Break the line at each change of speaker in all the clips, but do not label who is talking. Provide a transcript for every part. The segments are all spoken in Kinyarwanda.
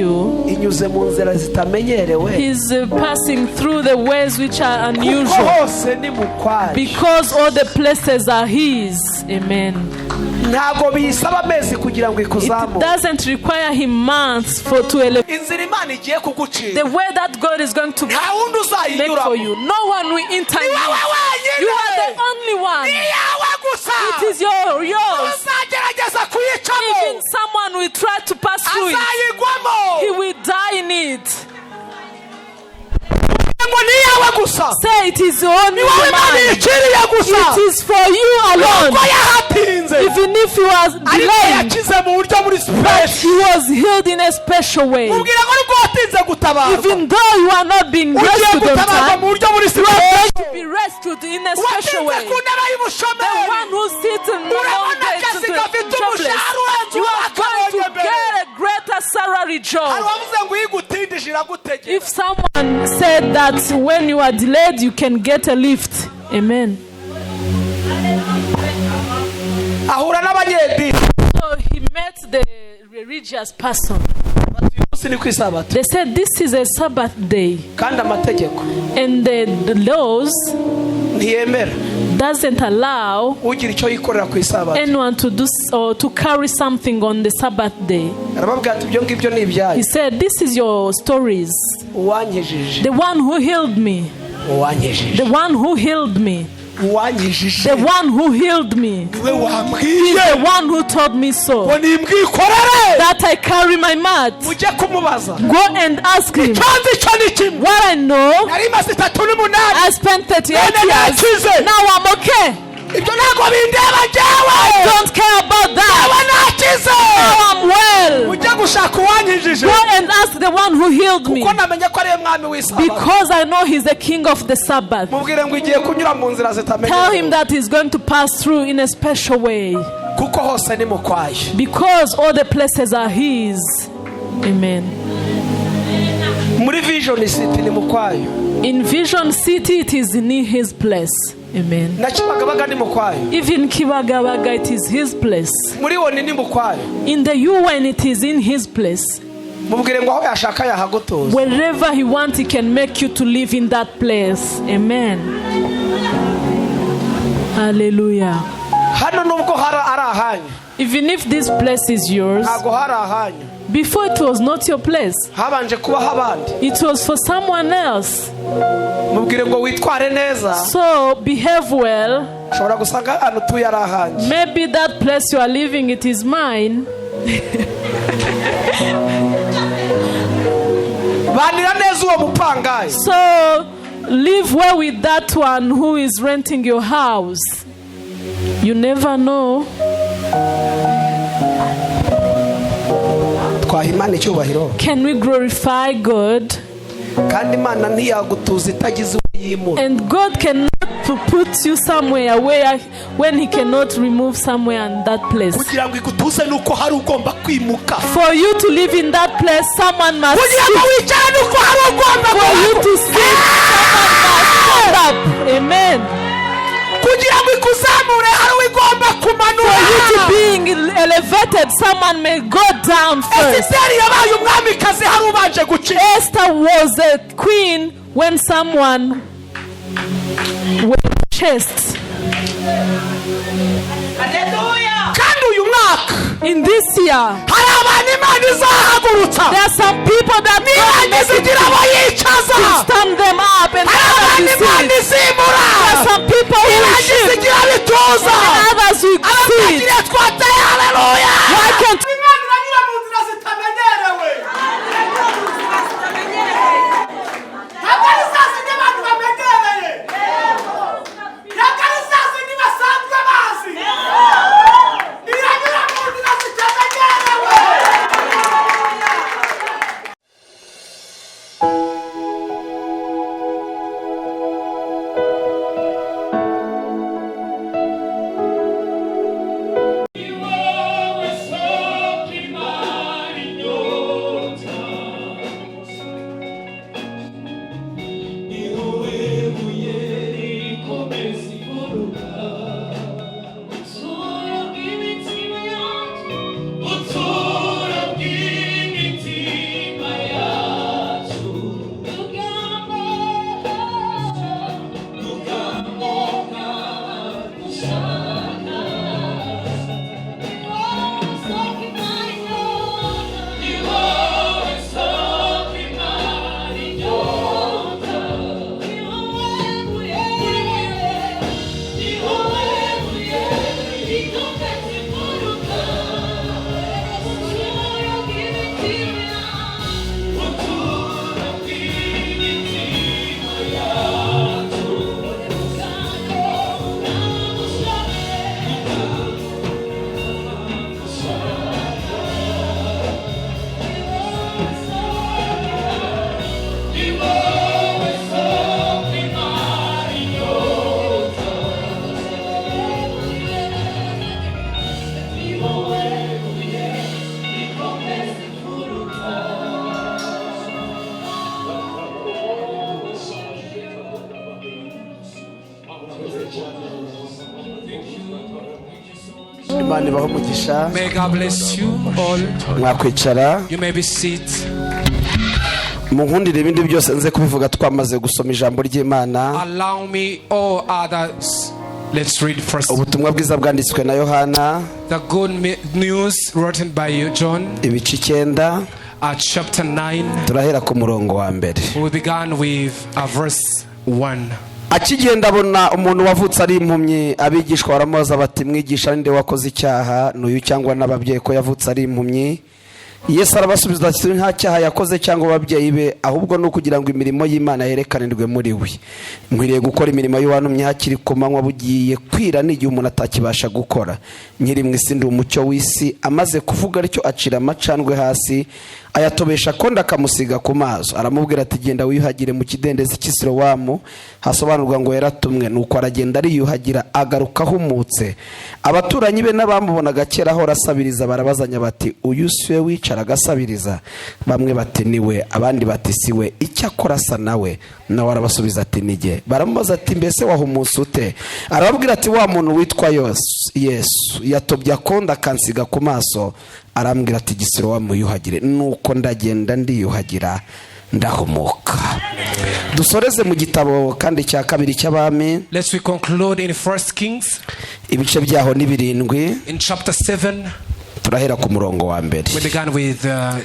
You,
Inyuze mu nzira zitamenyerewe.
He's passing through the ways which are
Kuko
unusual.
hose ni mu kwayo.
Because all the places are His. Amen.
Ntabwo biyisaba amezi kugira ngo
It
ikuzamure.
doesn't require Him months for to elevate.
Inzira Imana igiye kugucira,
The way that God is going to
nta wundi
make for
uzayinyuramo.
you, no one will enter
Ni
you.
wowe wenyine.
You are the only one.
Ni iyawe gusa.
It is yours.
Uzagerageza kuyicamo,
Even someone will try to pass through it,
azayigwamo.
he will die in it.
Ngo ni iyawe gusa.
Say it is only
Ni wowe Imana
mine.
iyiciriye gusa.
It is for you alone.
Nuko yahatinze,
Even if you are
ariko
delayed,
yakize mu buryo muri special.
he was healed in a special way.
Mubwira ngo nubwo watinze gutabarwa,
Even though you are not being
ugiye
rescued on
gutabarwa
time,
mu buryo muri
you are
special.
going to be rescued in a special
Watinze
way.
ku ntebe
The
y'ubushomeri,
one who sits in the
urabona
long
akazi gafite
jobless,
umushahara urenze
you
uwo
are going
wakabonye
to
mbere.
get a greater salary
Hari
job.
uwavuze ngo uyigutindije iragutegera.
If someone said that when you are delayed, you can get a lift. Amen.
Ahura n'abanyedini.
So he met the religious person.
Bati uyu munsi ni ku isabato,
They said, "This is a Sabbath day,
kandi amategeko
and the laws
ntiyemera
doesn't allow
ugira icyo yikorera ku isabato."
anyone to do or to carry something on the Sabbath day."
Arababwira ati ibyo ngibyo ni ibyanyu.
He said, "This is your stories.
Uwankijije,
The one who healed me,
uwankijije,
the one who healed me,
uwankijije
the one who healed me,
niwe wambwiye
the one who told me so,
ngo nimbwikorere,
that I carry my mat.
Mujye kumubaza.
Go and ask him."
Icyo nzi cyo ni kimwe.
What I know,
Nari maze 38.
I spent 38
None
years.
nakize.
Now I'm okay.
Ibyo ntabwo bindeba njyewe.
Don't care about that.
Njyewe nakize.
Now I'm well.
Mujye gushaka uwankijije,
Go and ask the one who healed me.
kuko namenye ko ariwe mwami w'isabato.
Because I know he's the king of the Sabbath.
Mubwire ngo igiye kunyura mu nzira
Tell him
zitamenyerewe,
that he's going to pass through in a special way.
Kuko hose ni mu kwayo.
Because all the places are his. Amen.
Muri Vision City ni mu kwayo.
In Vision City, it is in his place. Amen.
Na Kibagabaga ni mu kwayo.
Even Kibagabaga, it is his place.
Muri UN ni mu kwayo.
In the UN, it is in his place.
Mubwire ngo aho yashaka yahagutuza.
Wherever he wants, he can make you to live in that place. Amen. Hallelujah.
Hano nubwo hari ari ahanyu,
Even if this place is yours,
ntabwo hari ahanyu.
Before it was not your place,
Habanje kubaho abandi.
It was for someone else.
Mubwire ngo witware neza,
So behave well.
ushobora gusanga ahantu utuye ari ahanjye.
Maybe that place you are living, it is mine.
Banira neza uwo mupangayi.
So live well with that one who is renting your house. You never know.
Twaha Imana icyubahiro.
Can we glorify God?
Kandi Imana ntiyagutuza itagize uwo yimura.
And God cannot put you somewhere where when He cannot remove somewhere in that place.
Kugira ngo igutuze nuko hari ugomba kwimuka.
For you to live in that place, someone must
Kugira ngo
sit.
wicare nuko hari ugomba
For you
kuhava.
to sit, someone must stand up. Amen.
Kugira ngo ikuzamure hari ugomba kumanura.
For you to being elevated, someone may go down first.
Esiteri yabaye umwamikazi hari ubanje gucika.
Esther was a queen when someone was chased.
Kandi uyu mwaka,
In this year,
hari abantu Imana izahagurutsa,
there are some people that God
nirangiza igira abo yicaza.
will stand them up and
Hari
others
abantu
will
Imana
sit.
izimura,
There are some people who will
nirangiza
shift
igira abituza.
and others will sit.
Abatakiriye twateye haleluya.
Why can't
Imana iranyura mu nzira zitamenyerewe. Ntabwo ari za zindi abantu bamenyereye, ntabwo ari za zindi basanzwe bazi. Iranyura mu nzira zitamenyerewe.
Imana ibahe umugisha.
May God bless you all.
Mwakwicara.
You may be seated.
Munkundire ibindi byose nze kubivuga twamaze gusoma ijambo ry'Imana.
Allow me all others. Let's read first.
Ubutumwa bwiza bwanditswe na Yohana,
The good news written by you, John,
ibice 9,
at chapter 9.
turahera ku murongo wa mbere.
We began with verse 1.
Akigenda abona umuntu wavutse ari impumyi. Abigishwa baramubaza bati: "Mwigisha, ninde wakoze icyaha, n'uyu cyangwa n'ababyeyi, ko yavutse ari impumyi?" Yesu arabasubiza ati: "Nta cyaha yakoze cyangwa ababyeyi be, ahubwo ni ukugira ngo imirimo y'Imana yerekanirwe muri we. Nkwiriye gukora imirimo y'uwantumye hakiri ku manywa, bugiye kwira n'igihe umuntu atakibasha gukora. Nkiri mu isi ndi umucyo w'isi." Amaze kuvuga atyo acira amacandwe hasi, ayatobesha akondo, akamusiga ku maso. Aramubwira ati: "Genda wiyuhagire mu kidendezi cy'i Silowamu," hasobanurwa ngo "yaratumwe". Nuko aragenda ariyuhagira, agaruka ahumutse. Abaturanyi be n'abamubonaga kera ahora asabiriza barabazanya bati: "Uyu si we wicara agasabiriza?" Bamwe bati: "Ni we," abandi bati: "Si we, icyakora asa nawe." Nawe arabasubiza ati: "Ni jye." Baramubaza ati: "Mbese wahumutse ute?" Arababwira ati: "Wa muntu witwa Yesu yatobye akondo akansiga ku maso, arambwira ati: 'Jya i Silowamu wiyuhagire.' Nuko ndagenda ndiyuhagira, ndahumuka." Dusoreze mu gitabo kandi cya kabiri cy'Abami.
Let's we conclude in First Kings
Ibice byaho ni 7.
in chapter 7.
Turahera ku murongo wa mbere.
We began with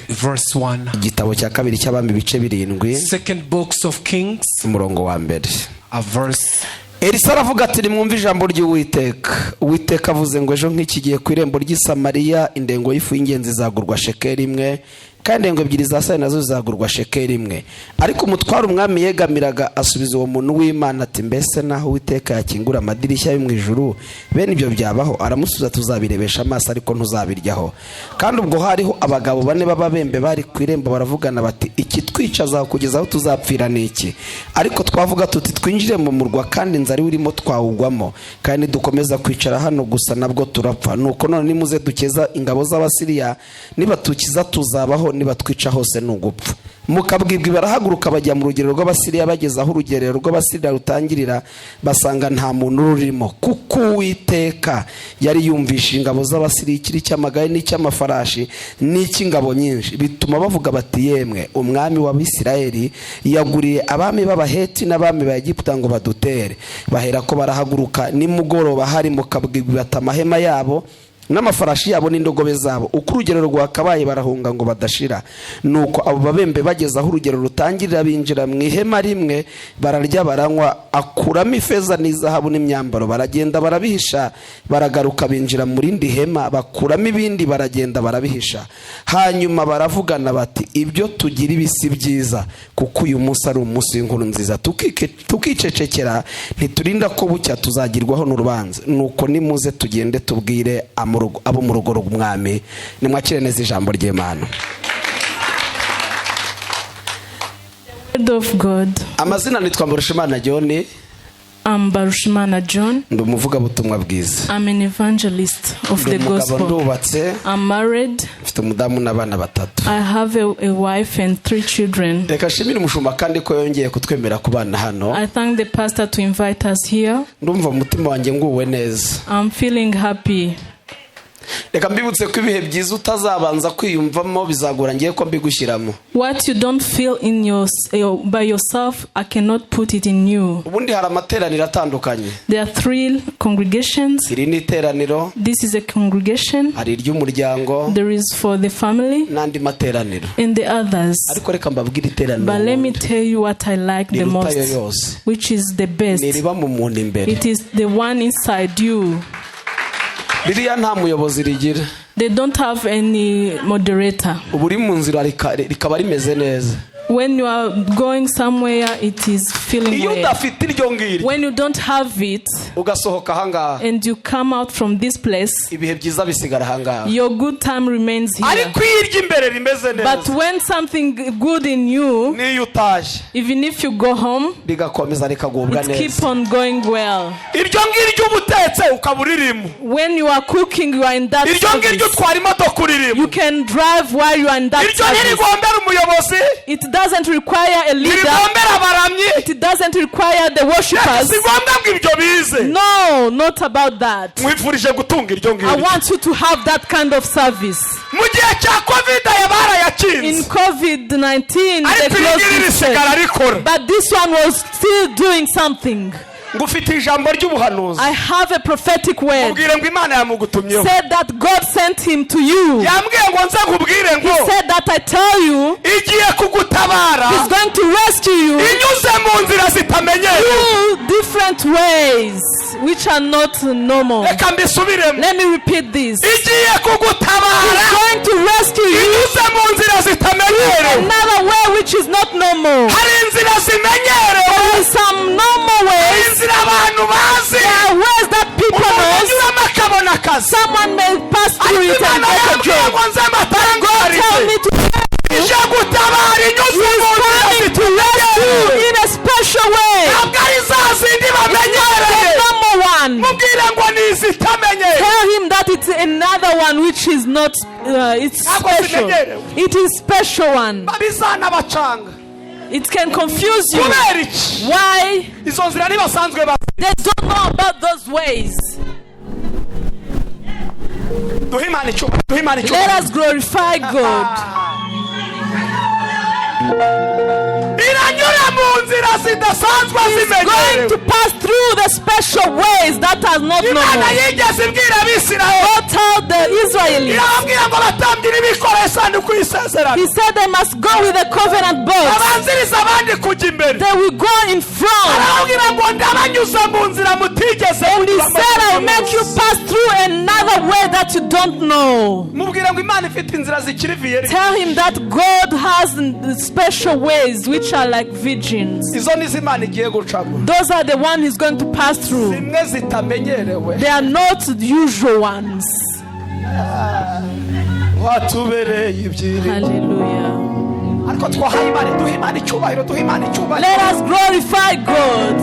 verse 1.
Igitabo cya kabiri cy'Abami, ibice 7,
Second books of Kings,
umurongo wa mbere.
a verse.
Elisa aravuga ati: "Nimwumve ijambo ry'Uwiteka. Uwiteka avuze ngo: Ejo nk'iki gihe ku irembo ry'i Samariya indengo y'ifu y'ingenzi izagurwa shekeli 1, kandi indengo 2 za sayiri nazo zizagurwa shekeli 1." Ariko umutware umwami yegamiraga asubiza uwo muntu w'Imana ati: "Mbese naho Uwiteka yakingura amadirishya yo mu ijuru, bene ibyo byabaho?" Aramusubiza: "Tuzabirebesha amaso, ariko ntuzabiryaho." Kandi ubwo hariho abagabo bane b'ababembe bari ku irembo. Baravugana bati: "Ikitwicaza kugeza aho tuzapfira ni iki? Ariko twavuga tuti: 'Twinjire mu murwa,' kandi inzara iwurimo, twawugwamo, kandi nidukomeza kwicara hano gusa nabwo turapfa. Nuko none nimuze dukeza ingabo z'Abasiriya. Nibatukiza tuzabaho, nibatwica hose ni ugupfa." Mu kabwibwi barahaguruka bajya mu rugerero rw'Abasiriya. Bageze aho urugerero rw'Abasiriya rutangirira, basanga nta muntu rurimo, kuko Uwiteka yari yumvishe ingabo z'Abasiriya ikiri cy'amagare n'icy'amafarashi n'icy'ingabo nyinshi, bituma bavuga bati: "Yemwe, umwami w'Abisirayeli yaguriye abami b'Abaheti n'abami ba Egiputa ngo badutere." Bahera ko barahaguruka nimugoroba, hari mu kabwibwi, bata amahema yabo n'amafarashi yabo n'indogobe zabo uko urugero rwakabaye, barahunga ngo badashira. Nuko abo babembe bageze aho urugero rutangirira, binjira mu ihema rimwe, bararya, baranywa. Akuramo ifeza n'izahabu n'imyambaro, baragenda barabihisha. Baragaruka binjira mu rindi hema, bakuramo ibindi, baragenda barabihisha. Hanyuma baravugana bati: "Ibyo tugira ibi si byiza, kuko uyu munsi ari umunsi w'inkuru nziza, tukicecekera ntiturinda ko bucya, tuzagirwaho n'urubanza. Nuko nimuze tugende tubwire abo mu rugo rw'umwami." Nimwakire neza ijambo ry'Imana.
Word of God.
Amazina nitwa Mbarushimana John.
I'm Barushimana John.
Ndi umuvugabutumwa bwiza.
I'm an evangelist of
Ndi
the
umugabo,
gospel.
ndubatse.
I'm married.
Mfite umudamu n'abana batatu.
I have a wife and three children.
Reka nshimire umushumba kandi ko yongeye kutwemera kubana hano.
I thank the pastor to invite us here.
Ndumva umutima wanjye nguwe neza.
I'm feeling happy.
Reka mbibutse ko ibihe byiza utazabanza kwiyumvamo bizagora ngiye ko mbigushyiramo.
What you don't feel in your by yourself, I cannot put it in you.
Ubundi hari amateraniro atandukanye.
There are three congregations.
Iri ni iteraniro.
This is a congregation.
Hari iry'umuryango
There is for the family
n'andi materaniro.
and the others.
Ariko reka mbabwire iteraniro
But let me tell you what I like the
rirutayo
most,
yose,
which is the best.
ni iriba mu muntu imbere.
It is the one inside you.
Ririya nta muyobozi rigira.
They don't have any moderator.
Uba uri mu nzira rikaba rimeze neza.
When you are going somewhere, it is feeling
Iyo
well.
udafite iryo ngiryo,
When you don't have it
ugasohoka ahangaha,
and you come out from this place,
ibihe byiza bisigara ahangaha.
your good time remains here.
Ariko iyo iry'imbere rimeze
But
neza,
when something good in you,
n'iyo utashye,
even if you go home,
rigakomeza rikagubwa
it keep
neza.
on going well.
Iryo ngiryo uba utetse ukaba uririmo,
When you are cooking, you are in that
iryo ngiryo
service.
utwara imodoka uririmo,
You can drive while you are in that
iryo
service.
ntirigombera umuyobozi.
It doesn't require a leader.
Ntibigombera abaramyi.
It doesn't require the worshippers.
Si ngombwa ngo ibyo bize.
No, not about that.
Mwifurije gutunga iryo
I
ngiryo.
Want you to have that kind of service.
Mu gihe cya COVID aya
In
barayakinze,
COVID 19, they
ariko iri
closed
ngiri
this church.
risigara rikora.
But this one was still doing something.
Ngo ufite ijambo ry'ubuhanuzi.
I have a prophetic word.
Ubwire ngo Imana yamugutumyeho.
Said that God sent him to you.
Yambwiye ngo nze nkubwire ngo
He said that I tell you,
igiye kugutabara
He's going to rescue you
inyuze mu nzira zitamenyerewe.
through different ways which are not normal.
Reka mbisubiremo.
Let me repeat this.
Igiye kugutabara
He's going to rescue you
inyuze mu nzira zitamenyerewe.
Another way which is not normal.
Hari inzira zimenyerewe.
There is some normal
Hari
ways.
inzira abantu bazi.
There are ways that people
Umuntu
knows.
anyuramo akabona akazi.
Someone may pass through
Ariko
it and
Imana
get a
yambwiye
job.
ngo nze
Tell
mbatangarize
me to
ije gutabara inyuze mu nzira
coming to rescue
zitamenyerewe.
in a special way.
Ntabwo ari za zindi bamenyereye.
The normal one.
Mubwire ngo ni izitamenyereye.
Tell him that it's another one which is not, it's
Ntabwo
special.
zimenyerewe.
It is special one.
Bizanabacanga.
It can confuse you.
Kubera iki?
Why?
Izo nzira ntibasanzwe bazi.
They don't know about those ways.
Duhe Imana icyubahiro, duhe Imana
Let
icyubahiro.
Us glorify God.
Iranyura mu nzira zidasanzwe
He's going
zimenyerewe.
To pass through the special ways that are not
Imana
normal.
yigeze ibwira Abisirayeli,
God told the Israelis,
irababwira ngo batambyi nibikoreye isanduku y'isezerano
He said they must go with the covenant box.
babanziriza abandi kujya imbere.
They will go in front.
Arababwira ngo ndabanyuza mu nzira mutigeze
And He
munyuramo.
said, "I'll make you pass through another way that you don't know."
Mubwire ngo Imana ifite inzira zikiri vierge.
Tell him that God has special ways which are like virgins.
Izo nizo Imana igiye gucamo.
Those are the one He's going to pass through.
Zimwe zitamenyerewe.
They are not the usual ones.
Watubereye ibyiringiro.
Hallelujah.
Ariko twahaye Imana, duhe Imana icyubahiro, duhe Imana icyubahiro.
Let us glorify God.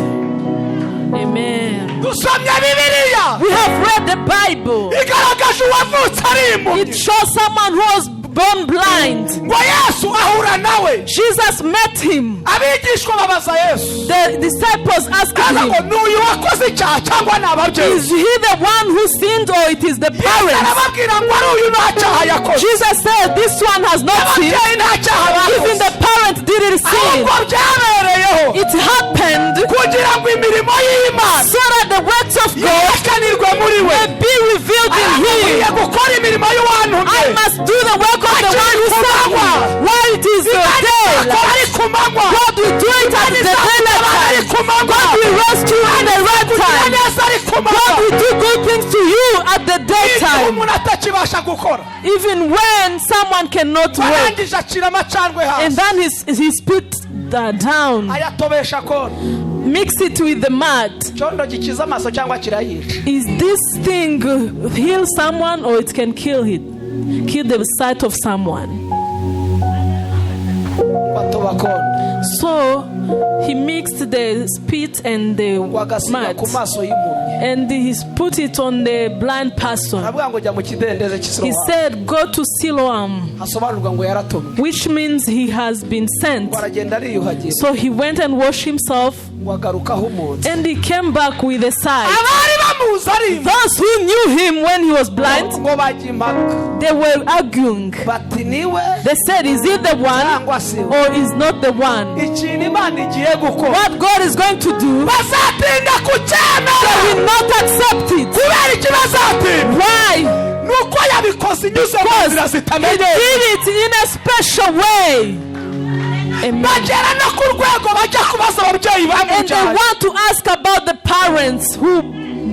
Amen.
Dusomye Bibiliya.
We have read the Bible.
Igaragaje uwavutse ari impumyi.
It shows someone who was born blind.
Ngo Yesu ahura nawe.
Jesus met him.
Abigishwa babaza Yesu.
The disciples asked
Kaza ngo
him,
ni uyu wakoze icyaha cyangwa ni ababyeyi?
"Is he the one who sinned or it is the parents?"
Arababwira ngo ari uyu nta cyaha yakoze.
Jesus said, "This one has not sinned."
Ababyeyi nta cyaha
Even
bakoze.
the parents didn't sin.
Ahubwo byabereyeho
It happened
kugira ngo imirimo y'Imana
so that the works of God
yerekanirwe muri we.
may be revealed in
Arakwiye
him.
gukora imirimo y'uwantumye.
I must do the work of the one who sent me while it is the day.
Akora ari ku manywa.
God will do it at the daylight
Ari
time.
ku manywa.
God will rescue you in the right time.
Neza ari ku
God
manywa.
will do good things to you at the
Igihe
daytime.
umuntu atakibasha gukora.
Even when someone cannot work.
Arangije acira amacandwe
And
hasi.
then he spit down,
Ayatobesha kona.
Mix it with the mud.
Icyondo gikiza amaso cyangwa kirayica?
Is this thing heal someone or it can kill it? Kill the sight of someone.
Batoba kona.
So he mixed the spit and the
Ngo agasiga ku
mud
maso y'impumyi.
And he put it on the blind person.
Aravuga ngo jya mu kidendezi
He
cy'Isilowamu.
said, "Go to Siloam,"
Hasobanurwa ngo yaratumwe.
which means he has been sent.
Ngo aragenda ariyuhagira.
So he went and washed himself
Ngo agaruka ahumutse.
And he came back with a sight.
Abari bamuzi ari impumyi
Those who knew him when he was blind,
ngo bajya impaka.
They were arguing.
Bati niwe
They said, "Is it the one
cyangwa si we?"
or is not the one?
Ikintu Imana igiye gukora
What God is going to do,
bazatinda kucyemera.
They will not accept it.
Kubera iki bazatinda?
Why?
Ni uko yabikoze inyuze mu nzira
He
zitamenyerewe.
did it in a special way. Amen.
Bagera no ku rwego bajya kubaza ababyeyi
And they
bamubyaye.
Want to ask about the parents who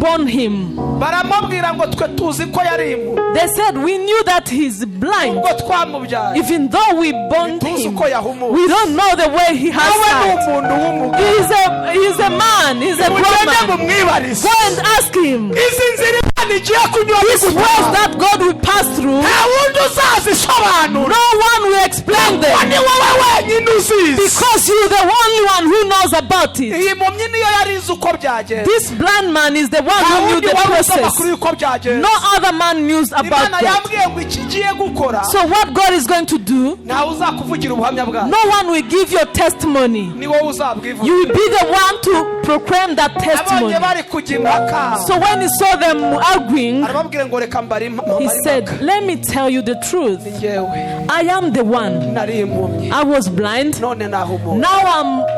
born him.
Baramubwira ngo twe tuzi ko yari impumyi
They said, "We knew that he's blind.
ubwo twamubyaye.
Even though we born
Tuzi
him,
uko yahumutse.
We don't know the way he has
Nawe ni
sight.
umuntu w'umugabo.
He's a man, he's a grown
Mugende
man.
mumwibarize."
Go and ask him."
Izi nzira Imana igiye kunyura
These ways that God will pass through,
nta wundi uzazisobanura.
No one will explain
Ko
them.
ni wowe wenyine.
wenyine uzizi.
Because you're the only one who knows about it.
Iyi mpumyi niyo yari izi uko byagenze.
This blind man is the one
Nta
who knew
wundi
the
wari uzi
process.
amakuru y'uko byagenze.
No other man knew about
Imana
that.
yambwiye ngo iki ngiye gukora,
So what God is going to do,
ntawe uzakuvugira ubuhamya bwawe.
No one will give your testimony.
Ni wowe uzabwivugira.
You will be the one to proclaim that testimony.
Abonye bari kujya impaka,
So when he saw them arguing,
arababwira ngo reka mbare
he said, "Let me tell you the truth.
Njyewe
I am the one.
Nari impumyi,
I was blind.
None nahumuka.
Now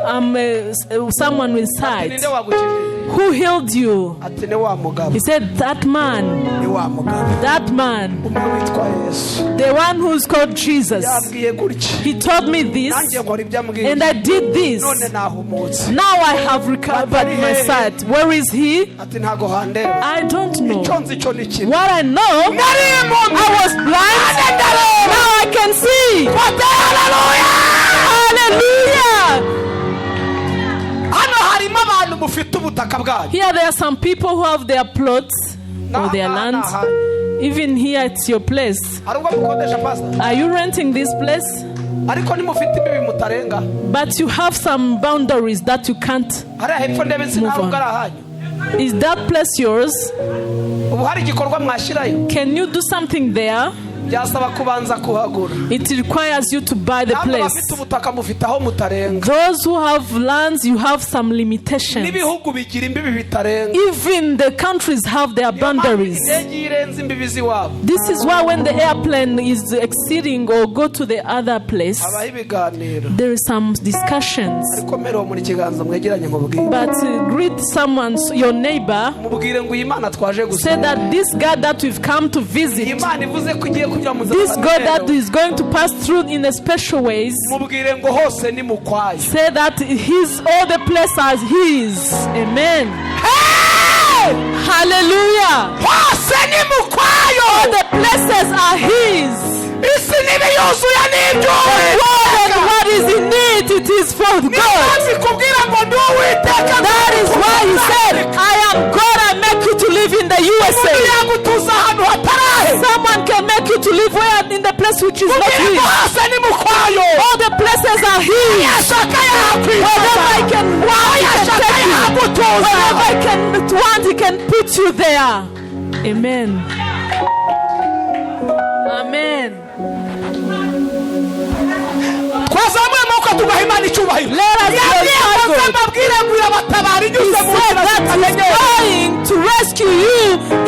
I'm someone with sight.
Ninde wagukijije?
Who healed you?"
Ati ni wa mugabo.
He said, "That man,
Ni wa mugabo
that man,
umwe witwa Yesu.
The one who's called Jesus.
Yambwiye gutya,
He told me this,
nanjye nkora ibyo ambwiye,
and I did this.
None nahumutse.
Now I have recovered my sight. Where is he?
Ati ntago handeba.
I don't know.
Icyo nzi cyo ni kimwe,
What I know,
nari impumyi,
I was blind. Now I can see." Hallelujah!
Hano harimo abantu mufite ubutaka bwanyu.
Here there are some people who have their plots or their land. Even here it's your place.
Hari ubwo mukodesha, pastor?
Are you renting this place?
Ariko nimufite imbibi mutarenga.
But you have some boundaries that you can't.
Hariya hepfo ndebe
Move
sinabwo
on.
ari ahanyu?
Is that place yours?
Ubu hari igikorwa mwashyirayo?
Can you do something there?
Byasaba kubanza kuhagura.
It requires you to buy the
Namwe
place.
bafite ubutaka mufite aho mutarenga.
Those who have lands, you have some limitations.
N'ibihugu bigira imbibi bitarenga.
Even the countries have their
Niyo mpamvu
boundaries.
indege iyo irenze imbibi z'iwabo,
This is why when the airplane is exceeding or go to the other place,
habaho ibiganiro.
There is some discussions.
Ariko mpere uwo muri kiganza mwegeranye mubwire,
But greet someone, your neighbor,
mubwire ngo iyi Mana twaje
say
gusura,
that this God that we've come to
iyi
visit,
Mana ivuze ko igiye kunyura mu nzira
this God that
zitamenyerewe.
Is going to pass through in a special ways,
Mubwire ngo hose ni mu kwayo.
Say that His all the places His. Amen. Hallelujah.
Hose ni mu kwayo.
All the places are His.
Isi n'ibiyuzuye ni
The world and
iby'Uwiteka.
What is in it, it is for
Niyo
God.
mpamvu ikubwira ngo ndi Uwiteka.
That is why He said, "I am God, I make you to live in the USA."
Umuntu yagutuza ahantu hatarahe.
Someone can make you to live where in the place which is not
Mubwire ngo
his.
hose ni mu kwayo.
All the places are his.
Yashaka
Wherever
yakwicaza,
I can want, he can
yashaka
take you.
yagutuza.
Wherever I can want, he can put you there. Amen. Amen.
Twazamuye amaboko tugaha Imana icyubahiro.
Let us
Yabwiye
glorify
ngo
God.
mbabwire ngo irabatabara
He
inyuze mu
said
nzira
that He's
zitamenyerewe.
going to rescue you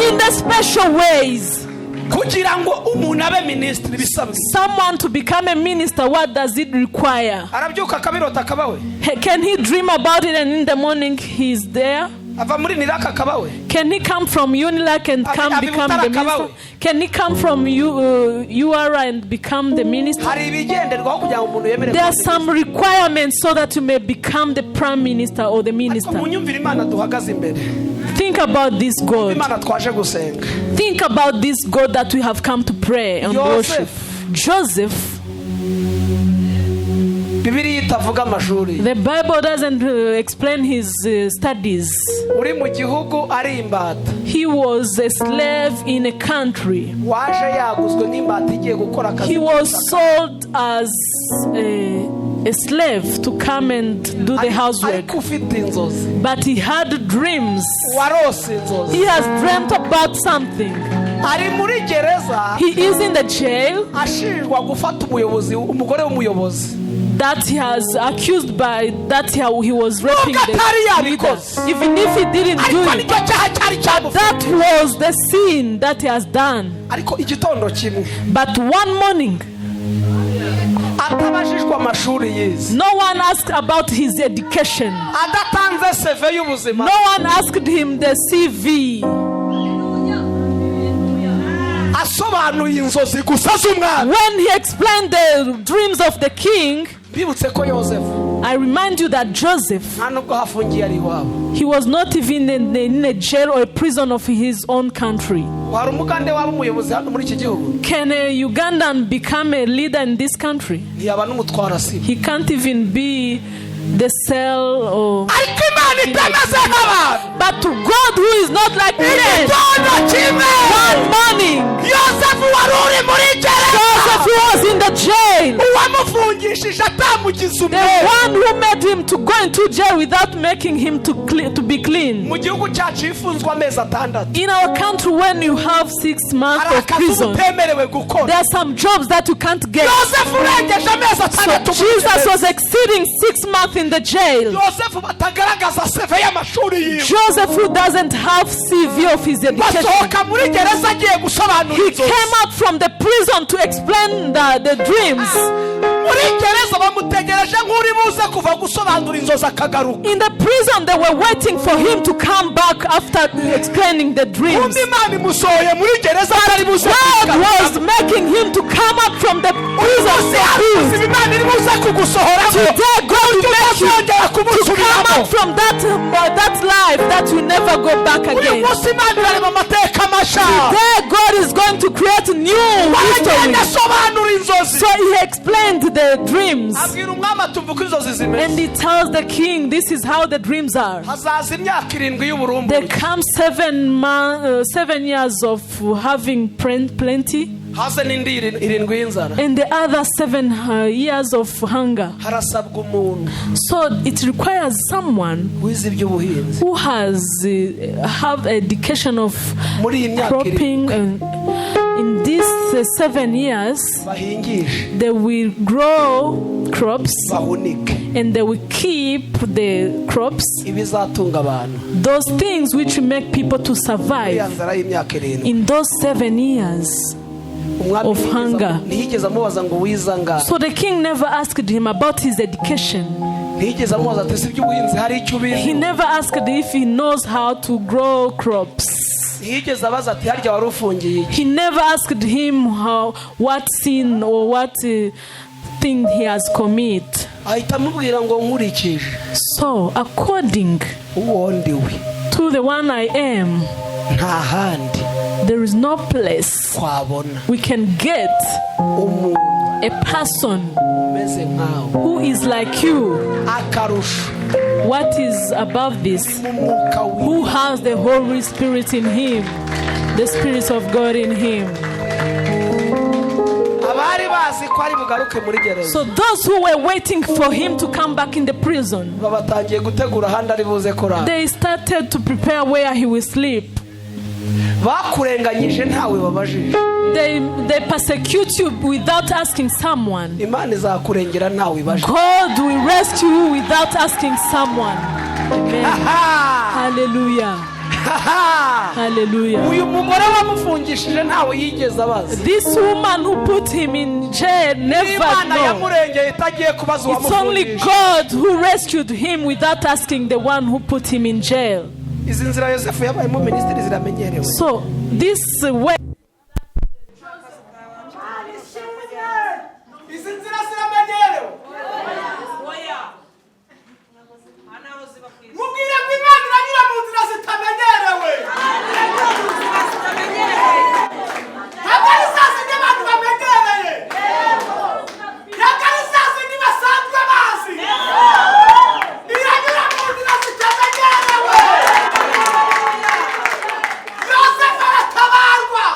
in the special ways.
Kugira ngo umuntu abe minisitiri bisabwe?
Someone to become a minister, what does it require?
Arabyuka akabirota akaba we?
Can he dream about it and in the morning he's there?
Ava muri NILAK akaba we?
Can he come from UNILAK and come become the minister? Can he come from URA and become the minister?
Hari ibigenderwaho kugira ngo umuntu yemere
There are
kuba
some requirements so that you may become the prime minister or the
minisitiri.
Minister.
Ariko munyumvire Imana duhagaze imbere.
Think about this God.
Imana twaje gusenga.
Think about this God that we have come to pray and worship.
Joseph.
Joseph,
Bibiliya itavuga amashuri.
The Bible doesn't explain his studies.
Uri mu gihugu ari imbata.
He was a slave in a country.
Waje yaguzwe nk'imbata igiye gukora akazi.
He was sold as a slave to come and do the housework.
Ariko ufite inzozi.
But he had dreams.
Warose inzozi.
He has dreamt about something.
Ari muri gereza,
He is in the jail
ashinjwa gufata umuyobozi, umugore w'umuyobozi.
That he has accused by that he was raping
Nubwo
the
atari
leader.
yabikoze.
Even if he didn't do
Ariko
it,
nicyo cyaha cyari cyamufashe.
That was the sin that he has done.
Ariko igitondo kimwe,
But one morning,
atabajijwe amashuri yize,
no one asked about his education.
Adatanze CV y'ubuzima,
No one asked him the CV.
Asobanuye inzozi gusa z'umwami.
When he explained the dreams of the king,
Bibutse ko Yosefu,
I remind you that Joseph,
nta nubwo hafungiye ari iwabo.
He was not even in a jail or a prison of his own country.
Hari umugande waba umuyobozi hano muri iki gihugu?
Can a Ugandan become a leader in this country?
Ntiyaba n'umutwara sibo.
He can't even be the cell or.
Ariko Imana itameze nk'abantu.
But to God who is not like men.
Igitondo kimwe,
One morning,
Yosefu wari uri muri gereza,
Joseph who was in the jail,
uwamufungishije atamugize
the
umwere.
one who made him to go into jail without making him to be clean.
Mu gihugu cyacu iyo ufunzwe amezi 6,
In our country, when you have 6 months
Hari
of
akazi uba
prison,
utemerewe gukora.
there are some jobs that you can't get.
Yosefu urengeje amezi
So
6 muri
Jesus
gereza.
was exceeding 6 months in the jail.
Yosefu batagaragaza CV y'amashuri yiwe,
Joseph, who doesn't have CV of his education,
basohoka muri gereza agiye gusobanura
he
inzozi.
came out from the prison to explain the dreams.
Muri gereza bamutegereje nk'uri buze kuva gusobanura inzozi akagaruka.
In the prison, they were waiting for him to come back after explaining the dreams.
Undi Imana imusohoye muri gereza atari buze
God
kugaruka.
was making him to come up from the prison.
Umunsi hari ubuzima Imana iri buze kugusohoramo,
Today, God will make you
utazongera
to come
kumusubiramo.
out from that life that you never go back
Uyu
again.
munsi Imana irarema amateka mashya.
Today, God is going to create new history.
Aragenda asobanura inzozi.
So he explained the dreams.
Abwira umwami ati umva uko inzozi zimeze.
And he tells the king, this is how the dreams are.
Hazaza imyaka 7
There
y'uburumbuke,
come 7 years of having plenty,
haze n'indi 7 y'inzara.
And the other 7 years of hunger.
Harasabwa umuntu
So it requires someone
wize iby'ubuhinzi
who has have education of
muri iyi myaka 7,
cropping, and in these 7 years
bahingishe,
they will grow crops
bahunike
and they will keep the crops,
ibizatunga abantu
those things which make people to
muri ya
survive
nzara y'imyaka 7.
In those 7 years
Umwami
of hunger.
Ntiyigeze amubaza ngo wize angahe.
So the king never asked him about his education.
Ntiyigeze amubaza ati si iby'ubuhinzi hari icyo
He
ubizi.
Never asked if he knows how to grow crops.
Ntiyigeze abaza ati harya wari ufungiye iki.
He never asked him how, what sin or what thing he has commit.
Ahita amubwira ngo nkurikije
So, according
uwo ndiwe,
to the one I am,
nta handi
there is no place
twabona
we can get
umuntu
a person
umeze nkawe.
Who is like you.
Akarusho,
What is above this?
mu mwuka wiwe.
Who has the Holy Spirit in him, the Spirit of God in him.
Abari bazi ko ari bugaruke muri gereza,
So, those who were waiting for him to come back in the prison,
babatangiye gutegura ahandi ari buze kurara.
They started to prepare where he will sleep.
Bakurenganyije ntawe babajije.
They persecute you without asking someone.
Imana izakurengera ntawe ibajije.
God will rescue you without asking someone. Amen. Hallelujah. Hallelujah.
Uyu mugore wamufungishije ntawe yigeze abaza.
This woman who put him in jail never
Imana
know.
yamurengeye itagiye kubaza
It's only
uwamufungishije.
God who rescued him without asking the one who put him in jail.
Izi nzira Yosefu yabayemo minisitiri ziramenyerewe.
So this way
Izi nzira ziramenyerewe. Mubwire ngo Imana iranyura mu nzira zitamenyerewe. Ntabwo ari za zindi abantu bamenyereye, ntabwo ari za zindi basanzwe bazi. Iranyura mu nzira zitamenyerewe. Yosefu aratabarwa.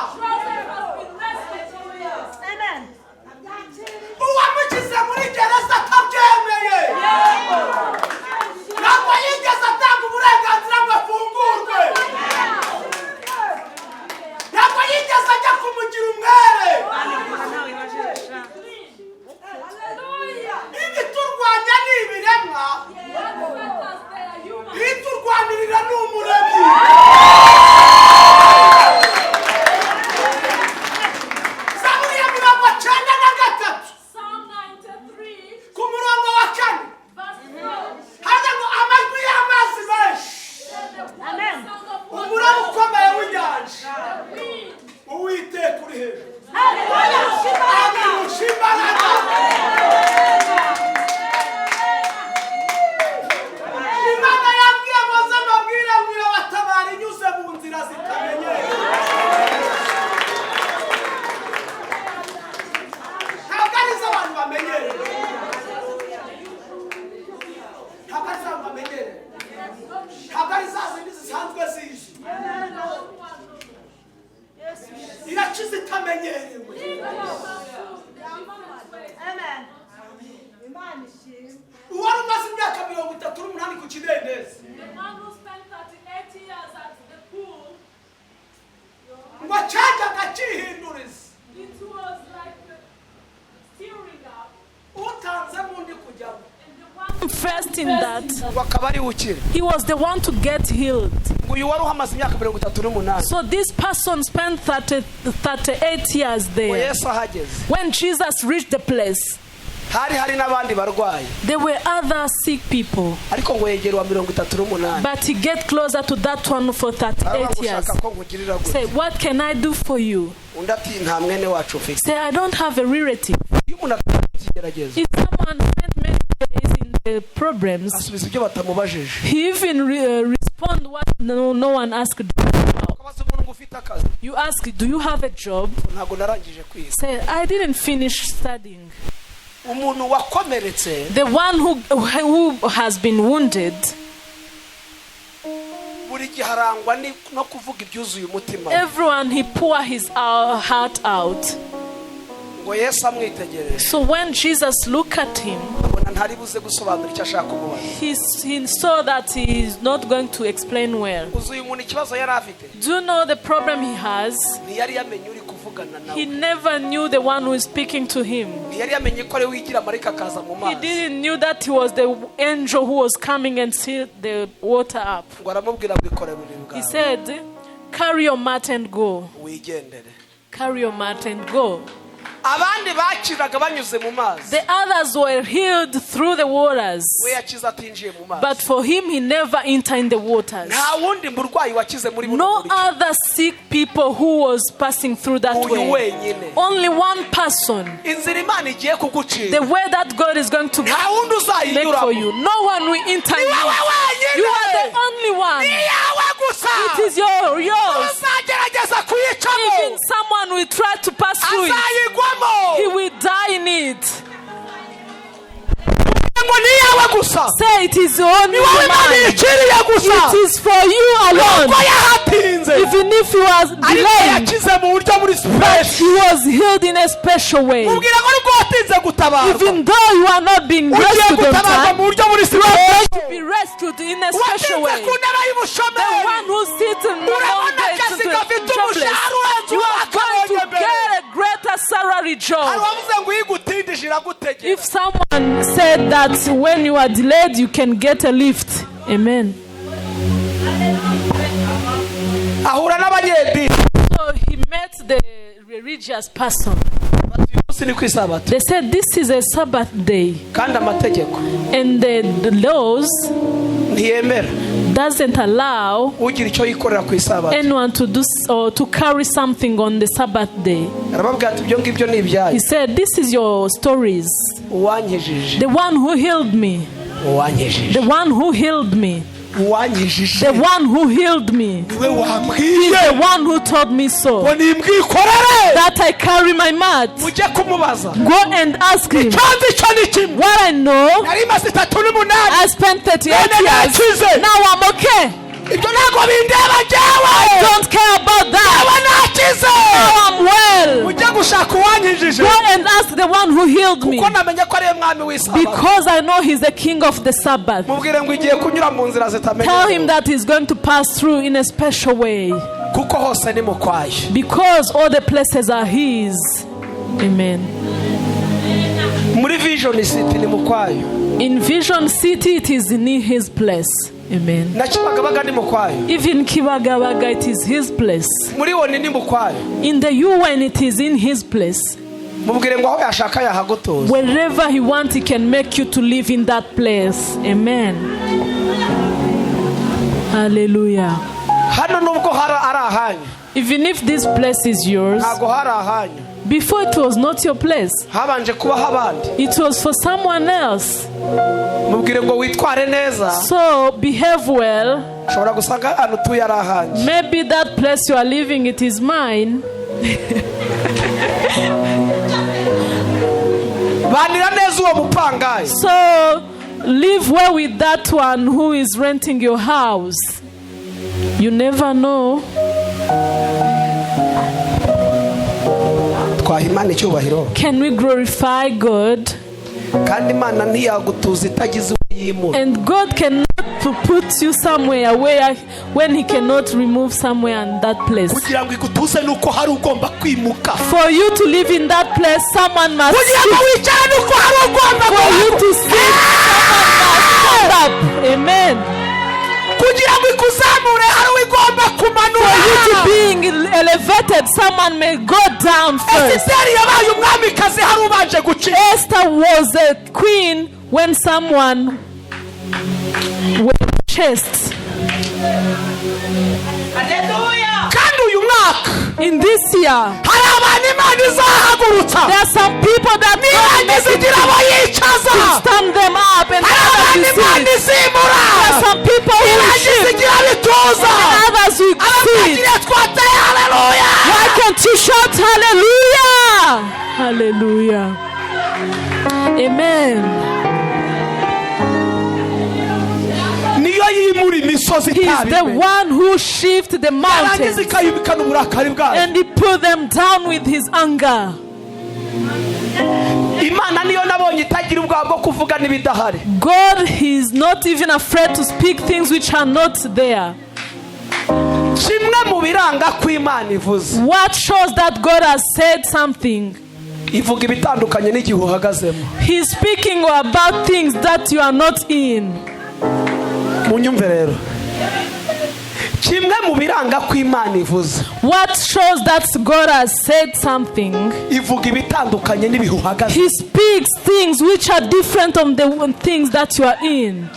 Uwari umaze imyaka 38 ku kidendezi,
The man who spent 38 years at the pool,
ngo cyajyaga cyihinduriza,
it was like stirring up.
Utanzemo undi kujyamo,
And the one first in that,
ngo akaba ari we ukira.
He was the one to get healed.
Ngo uyu wari uhamaze imyaka 38,
So this person spent 30, 38 years
ngo
there.
Yesu ahageze,
When Jesus reached the place,
hari hari n'abandi barwayi,
there were other sick people.
Ariko ngo yegera uwa 38.
But he get closer to that one for
Aravuga
38
ngo
years.
ushaka ko nkugirira gute?
Say, "What can I do for you?"
Undi ati nta mwene wacu mfite.
Say, "I don't have a relative."
Iyo umuntu afite ikigeragezo,
If someone spent many days in the problems,
asubiza ibyo batamubajije.
He even respond what no one asked about.
Ukabaza umuntu ngo ufite akazi?
You ask, "Do you have a job?"
Ntabwo narangije kwiga.
Say, "I didn't finish studying."
Umuntu wakomeretse,
The one who has been wounded,
buri gihe arangwa no kuvuga ibyuzuye umutima we.
Everyone, he pour his heart out.
Ngo Yesu amwitegereje,
So when Jesus looked at him,
abona ntari buze gusobanura icyo ashaka kumubaza.
he saw that he is not going to explain well.
Uzi uyu muntu ikibazo yari afite?
Do you know the problem he has?
Ntiyari yamenye uri kuvugana
He
nawe.
Never knew the one who is speaking to him.
Ntiyari yamenye ko ari we wigira marayika akaza mu
He
mazi.
didn't knew that he was the angel who was coming and sealed the water up.
Ngo aramubwira ngo ikorere uburiri
He
bwawe,
said, "Carry your mat and go."
wigendere.
Carry your mat and go.
Abandi bakiraga banyuze mu mazi,
The others were healed through the waters.
we yakize atinjiye mu mazi.
But for him, he never entered in the waters.
Nta wundi murwayi wakize muri buno
No
buryo.
other sick people who was passing through that
Uyu
way.
wenyine.
Only one person.
Inzira Imana igiye
The
kugucira,
way that God is going to
nta wundi
make for
uzayinyuramo.
you. No one will enter
Ni
in.
wowe wenyine.
You are the only one.
Ni yawe gusa.
It is yours.
Uzagerageza kuyicamo,
Even someone will try to pass through it,
azayigwamo.
he will die in it.
Ngo ni iyawe gusa.
Say, "It is only
Ni wowe Imana
mine."
iyiciriye gusa.
It is for you alone.
Ko yahatinze,
Even if he was
ariko
delayed,
yakize mu buryo muri special.
He was healed in a special way.
Mubwira ngo nubwo watinze gutabarwa,
Even though you are not being
ugiye
rescued on
gutabarwa
time,
mu buryo muri special.
be rescued in a special
Watinze
way.
ku ntebe
The
y'ubushomeri,
one who sits in the
urabona
long day
akazi
to
gafite
the jobless,
umushahara urenze
you
uwo
are going to
wakabonye mbere.
get a greater salary
Hari
job.
uwavuze ngo uyigutindije iragutegera.
If someone said that when you are delayed, you can get a lift. Amen.
Ahura n'abanyedini.
So he met the religious person.
Bati uyu munsi ni ku isabato,
They said, "This is a Sabbath day,
kandi amategeko
and the laws
ntiyemera
doesn't allow
ugira icyo yikorera ku isabato."
anyone to do or to carry something on the Sabbath day."
Arababwira ati ibyo ngibyo ni ibyanyu.
He said, "This is your stories."
Uwankijije,
The one who healed me,
uwankijije,
the one who healed me,
uwankijije
the one who healed me,
niwe wambwiye
the one who told me so,
ngo nimbwikorere,
that I carry my mat.
Mujye kumubaza.
Go and ask him.
Icyo nzi cyo ni kimwe.
What I know,
Nari maze 38.
I spent 38
None
years.
nakize.
Now I'm okay.
Ibyo ntabwo bindeba njyewe.
Don't care about that.
Njyewe nakize.
Now I'm well.
Ujye gushaka uwankijije,
Go and ask the one who healed me.
Kuko namenye ko ariwe mwami w'isabato.
Because I know he's the king of the Sabbath.
Mubwire ngo igiye kunyura mu nzira
Tell him
zitamenyerewe,
that he's going to pass through in a special way.
Kuko hose ni mu kwayo.
Because all the places are his. Amen.
Muri Vision City ni mu kwayo.
In Vision City, it is in his place. Amen.
Na Kibagabaga ni mu kwayo.
Even Kibagabaga, it is his place.
Muri ONU ni mu kwayo.
In the UN, it is in his place.
Mubwire ngo aho yashaka yahagutuza.
Wherever he wants, he can make you to live in that place. Amen. Hallelujah.
Hano nubwo hari ari ahanyu,
Even if this place is yours,
ntabwo hari ahanyu.
Before it was not your place,
Habanje kubaho abandi.
It was for someone else.
Mubwire ngo witware neza,
So behave well.
ushobora gusanga ahantu utuye ari ahanjye.
Maybe that place you are living, it is mine.
Banira neza uwo mupangayi.
So live well with that one who is renting your house. You never know.
Twaha Imana icyubahiro.
Can we glorify God?
Kandi Imana ntiyagutuza itagize uwo yimura.
And God cannot to put you somewhere where when He cannot remove somewhere in that place.
Kugira ngo igutuze ni uko hari ugomba kwimuka.
For you to live in that place, someone must
Kugira ngo
sit.
wicare ni uko hari ugomba
For you
guhaguruka.
to sit, someone must stand up. Amen.
Kugira ngo ikuzamure hari ugomba kumanura.
For you to being elevated, someone may go down first.
Esiteri yabaye umwamikazi hari ubanje gucika.
Esther was a queen when someone was chased.
Kandi uyu mwaka
In this year,
hari abantu Imana izahagurutsa,
there are some people that God
nirangiza igira abo yicaza.
will stand them up and
Hari
others
abantu
will
Imana
sit.
izimura,
There are some people who will
nirangiza
shift
igira abo ituza.
and others will sit.
Abakwakiriye twateye haleluya.
Why can't you shout hallelujah? Hallelujah. Amen.
Niyo yimura imisozi
He is the
itabimenye,
one who shifts the
yarangiza
mountains
ikayibikana uburakari bwayo.
And he put them down with his anger.
Imana niyo nabonye itagira ubwoba bwo kuvuga n'ibidahari.
God, he is not even afraid to speak things which are not there.
Kimwe mu biranga ko Imana ivuze,
What shows that God has said something?
ivuga ibitandukanye n'igihe uhagazemo.
He's speaking about things that you are not in.
Munyumve rero, kimwe mu biranga ko Imana ivuze,
What shows that God has said something?
Ivuga ibitandukanye n'ibihe uhagaze.
He speaks things which are different from the things that you are in.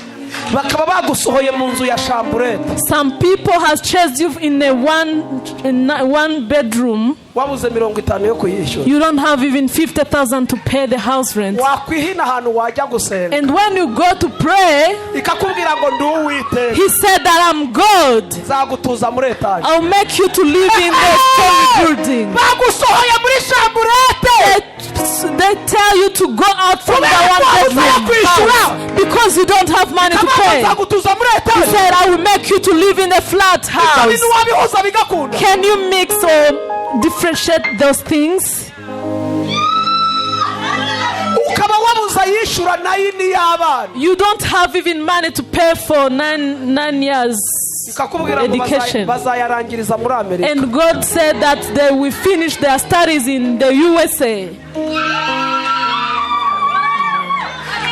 Bakaba bagusohoye mu nzu ya chambrette,
Some people has chased you in a one bedroom.
Wabuze 50 yo kuyishyura.
You don't have even 50,000 to pay the house rent.
Wakwihina ahantu wajya gusenga,
And when you go to pray,
ikakubwira ngo ndi Uwiteka,
he said that I'm God.
Nzagutuza muri etaje.
I'll make you to live in the story building.
Bagusohoye muri chambrette
They tell you to go out from the one bedroom house because you don't have money to pay.
Nzagutuza muri
He
etaje.
said, "I will make you to live in a flat
Ibyo
house."
bintu wabihuza bigakunda?
Can you mix or differentiate those things?
Ukaba wabuze ayishyura nine y'abana,
You don't have even money to pay for 9 years
ikakubwira ngo
education.
Bazayarangiriza muri Amerika.
And God said that they will finish their studies in the USA.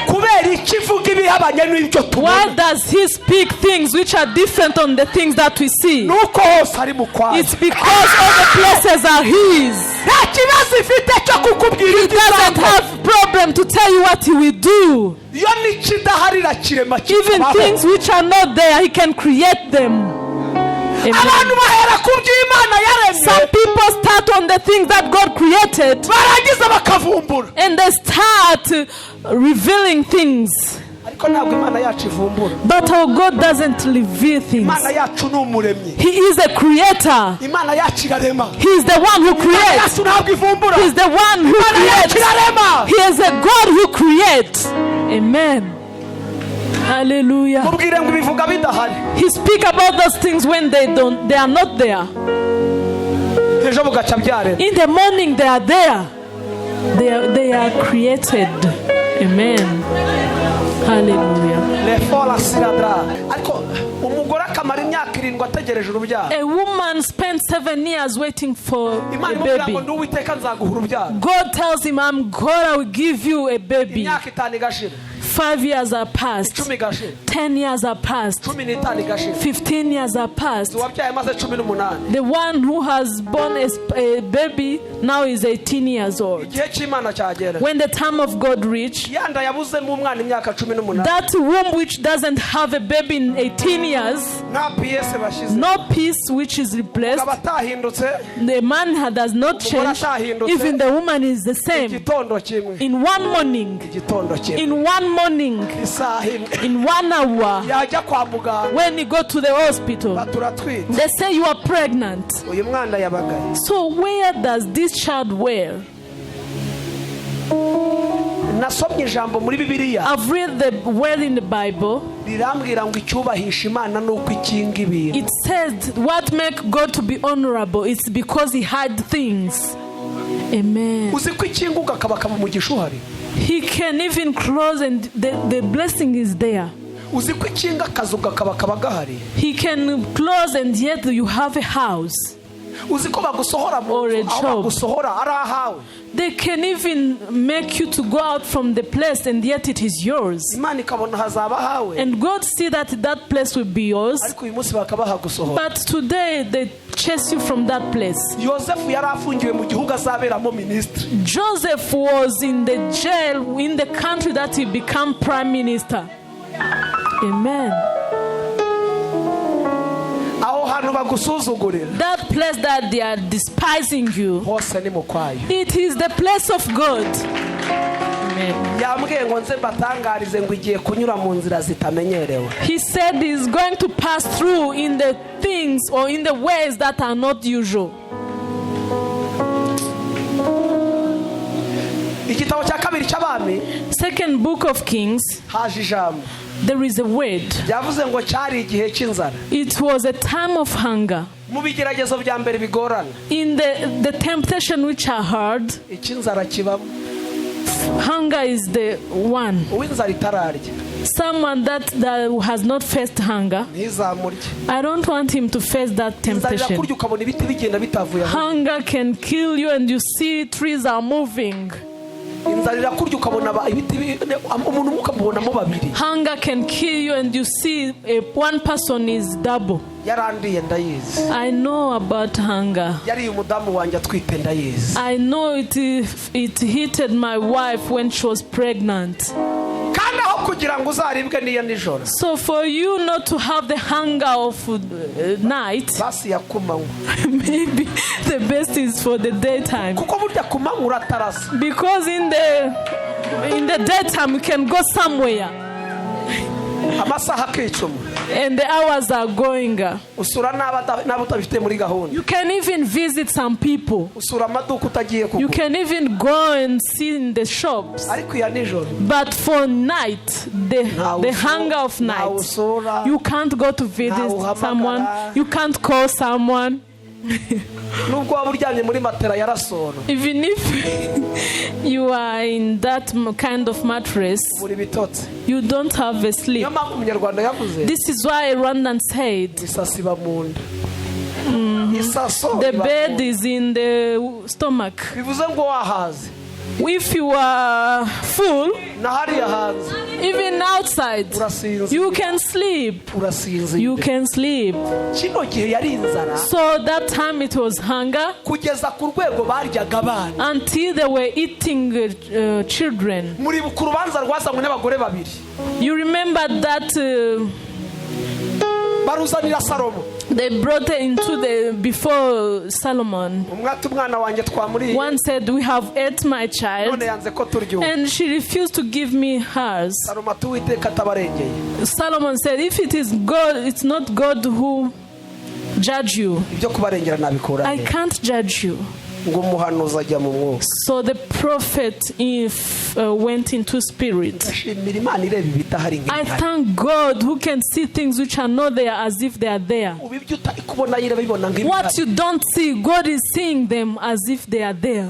Kubera iki ivuga ibihabanye n'ibyo
Why
tubona?
Does He speak things which are different on the things that we see?
Nuko hose ari mu kwayo.
It's because all the places are His.
Nta kibazo ifite cyo kukubwira
He
ibyo
doesn't
izakora.
Have problem to tell you what He will do.
Iyo n'ikidahari irakirema
Even
kikabaho.
things which are not there, He can create them. Amen.
Abantu bahera ku byo Imana yaremye,
Some people start on the things that God created
barangiza bakavumbura.
And they start revealing things.
Ariko ntabwo Imana yacu ivumbura.
But our God doesn't reveal things.
Imana yacu ni umuremyi.
He is a creator.
Imana yacu irarema.
He is the one who
Imana
creates.
yacu ntabwo ivumbura.
He is the one who
Imana yacu
creates.
irarema.
He is a God who creates. Amen. Hallelujah.
Mubwire ngo ibivuga bidahari.
He speak about those things when they are not there.
Ejo bugaca byarema.
In the morning they are there. They are created. Amen. Hallelujah.
Lefora siradra ariko umugore akamara imyaka 7 ategereje urubyaro.
A woman spent 7 years waiting for
Imana
a
imubwira ngo
baby.
ndi Uwiteka nzaguha urubyaro.
God tells him, "I'm God, I will give you a baby."
Imyaka 5 igashira,
5 years are past.
10 igashira,
10 years are past.
15 igashira.
15 years are past.
Uwabyaye amaze 18.
The one who has born a baby now is 18 years old.
Igihe cy'Imana cyagera,
When the time of God reached,
ya nda yabuzemo umwana imyaka 18,
that womb which doesn't have a baby in 18 years,
nta pièce bashyize,
no piece which is replaced,
akaba atahindutse,
the man does not change, even the woman is the same.
Igitondo kimwe,
In one morning,
igitondo kimwe,
in one morning,
isaha imwe,
in one hour,
yajya kwa muganga,
when you go to the hospital,
baturatwite.
They say you are pregnant.
Uyu mwana yabagaye?
So where does this child wear?
Nasomye ijambo muri Bibiliya,
I've read the word in the Bible.
Rirambwira ngo icyubahisha Imana ni uko ikinga ibintu.
It says what make God to be honorable, it's because he hide things. Amen.
Uzi ko ikinga ugakabakaba umugisha uhari.
He can even close and the blessing is there.
Uzi ko ikinga akazu kakaba kaba gahari.
He can close and yet you have a house.
Uzi ko bagusohora mu
Or a
nzu aho
job.
Bagusohora ari ahawe.
They can even make you to go out from the place and yet it is yours.
Imana ikabona hazaba ahawe.
And God see that that place will be yours.
Ariko uyu munsi bakaba bahagusohora.
But today they chase you from that place.
Yosefu yari afungiwe mu gihugu azaberamo minisitiri.
Joseph was in the jail in the country that he became prime minister. Amen.
Aho hantu bagusuzugurira
That place that they are despising you,
hose ni mu kwayo.
It is the place of God. Amen.
Yambwiye ngo nze mbatangarize ngo igiye kunyura mu nzira zitamenyerewe.
He said he's going to pass through in the things or in the ways that are not usual.
Igitabo cya kabiri cy'abami.
Second book of Kings,
Haje ijambo.
There is a word.
Byavuze ngo cyari igihe cy'inzara.
It was a time of hunger.
Mu bigeragezo bya mbere bigorana,
In the temptation which are hard,
icy'inzara kibamo.
Hunger is the one.
Uw'inzara itararya,
Someone that has not faced hunger,
ntizamurye.
I don't want him to face that
Inzara
temptation.
irakurya ukabona ibiti bigenda bitavuye aho.
Hunger can kill you, and you see trees are moving.
Inzara irakurya ukabona ibiti umuntu umwe ukamubonamo babiri.
Hunger can kill you, and you see one person is double.
Yarandiye ndayizi.
I know about hunger.
Yariye umudamu wanjye atwite ndayizi.
I know it hitted my wife when she was pregnant.
Kandi aho kugira ngo uzaribwe n'iyo nijoro,
So for you not to have the hunger of night,
basi ya kumanywa.
Maybe the best is for the daytime.
Kuko burya ku manywa uratarasa.
Because in the daytime you can go somewhere
Amasaha akicuma.
And the hours are going.
Usura n'abo utabifite muri gahunda.
You can even visit some people.
Usura amaduka utagiye
You
kugura.
Can even go and see in the shops.
Ariko iya nijoro,
But for night, the hunger of night,
ntawusura.
You can't go to visit
Ntawuhamagara.
Someone. You can't call someone.
Nubwo waba uryamye muri matera ya rasoro,
Even if you are in that kind of mattress,
buri bitotsi.
You don't have a sleep.
Niyo mpamvu umunyarwanda yavuze,
This is why Rwandan said
isaso iba mu nda, isaso
the
iba mu
bed
nda.
Is in the stomach.
Bivuze ngo wahaze,
If you are full,
na hariya hanze
even outside,
urasinzira.
You can sleep. You
Urasinzira.
Can sleep.
Kino gihe yari inzara,
So that time it was hunger
kugeza ku rwego baryaga abana.
Until they were eating children.
Muribuka urubanza rwazanywe n'abagore babiri.
You remember that
Baruzanira Salomo.
They brought it into the before Solomon.
Umwe ati umwana wanjye twamuriye,
One said, "We have ate my child,"
none yanze ko turya ubu.
And she refused to give me hers.
Salomo ati uwiteka atabarengeye,
Solomon said, "If it is God, it's not God who judge you.
Ibyo kubarengera nabikura
I
he?"
can't judge you."
Ngo umuhanuzi ajya mu mwuka.
So the prophet if, went into spirit.
Ndashimira Imana ireba ibidahari
I
nk'ibihari.
Thank God who can see things which are not there as if they are there.
Ubu ibyo utari kubona yireba bibona
What
nk'ibihari.
You don't see, God is seeing them as if they are there.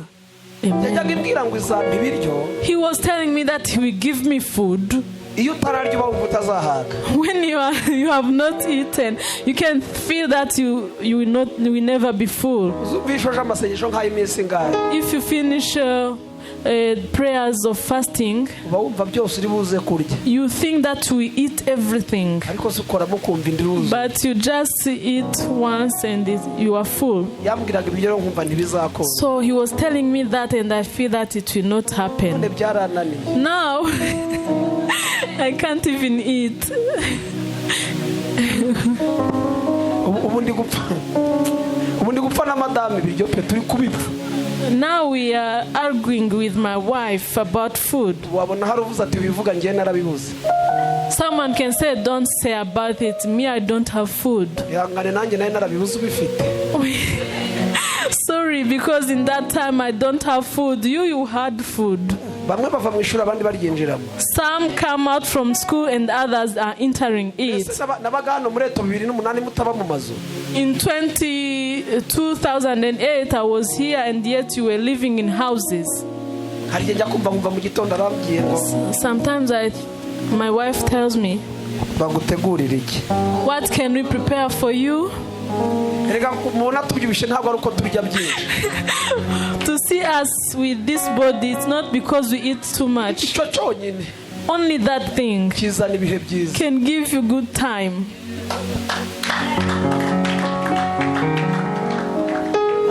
Amen.
Yajyaga imbwira ngo izampa ibiryo.
He was telling me that he will give me food.
Iyo utararya uba wumva utazahaga.
When you have not eaten, you can feel that you will never be full.
Bishoje amasengesho nk'ay'iminsi ingahe,
If you finish prayers of fasting,
uba wumva byose uri buze kurya,
you think that we eat everything,
ariko se ukoramo ukumva indi ruzuye.
But you just eat once and you are full.
Yambwiraga ibyo rero nkumva ntibizakunda.
So he was telling me that, and I feel that it will not happen.
None byarananiye.
Now I can't even eat.
Ubu ndi gupfa na madamu ibiryo pe turi kubipfa.
Now we are arguing with my wife about food.
Wabona hari uvuze ati wivuga ngewe narabibuze.
Someone can say, "Don't say about it. Me, I don't have food."
Ihangane nanjye nawe narabibuze ubifite.
Sorry, because in that time I don't have food. You had food.
Bamwe bava mu ishuri abandi baryinjiramo.
Some come out from school and others are entering it.
Ese nabaga hano muri eto 2008 mutaba mu mazu.
In 2008, I was here and yet you were living in houses.
Hari igihe njya kumva nkumva mu gitondo arambwiye ngo
Sometimes my wife tells me,
bagutegurira iki?
"What can we prepare for you?"
Erega mubona tubyibushye ntabwo ari uko turya byinshi.
To see us with this body, it's not because we eat too much.
Icyo cyonyine
Only that thing
kizana ibihe byiza.
Can give you good time.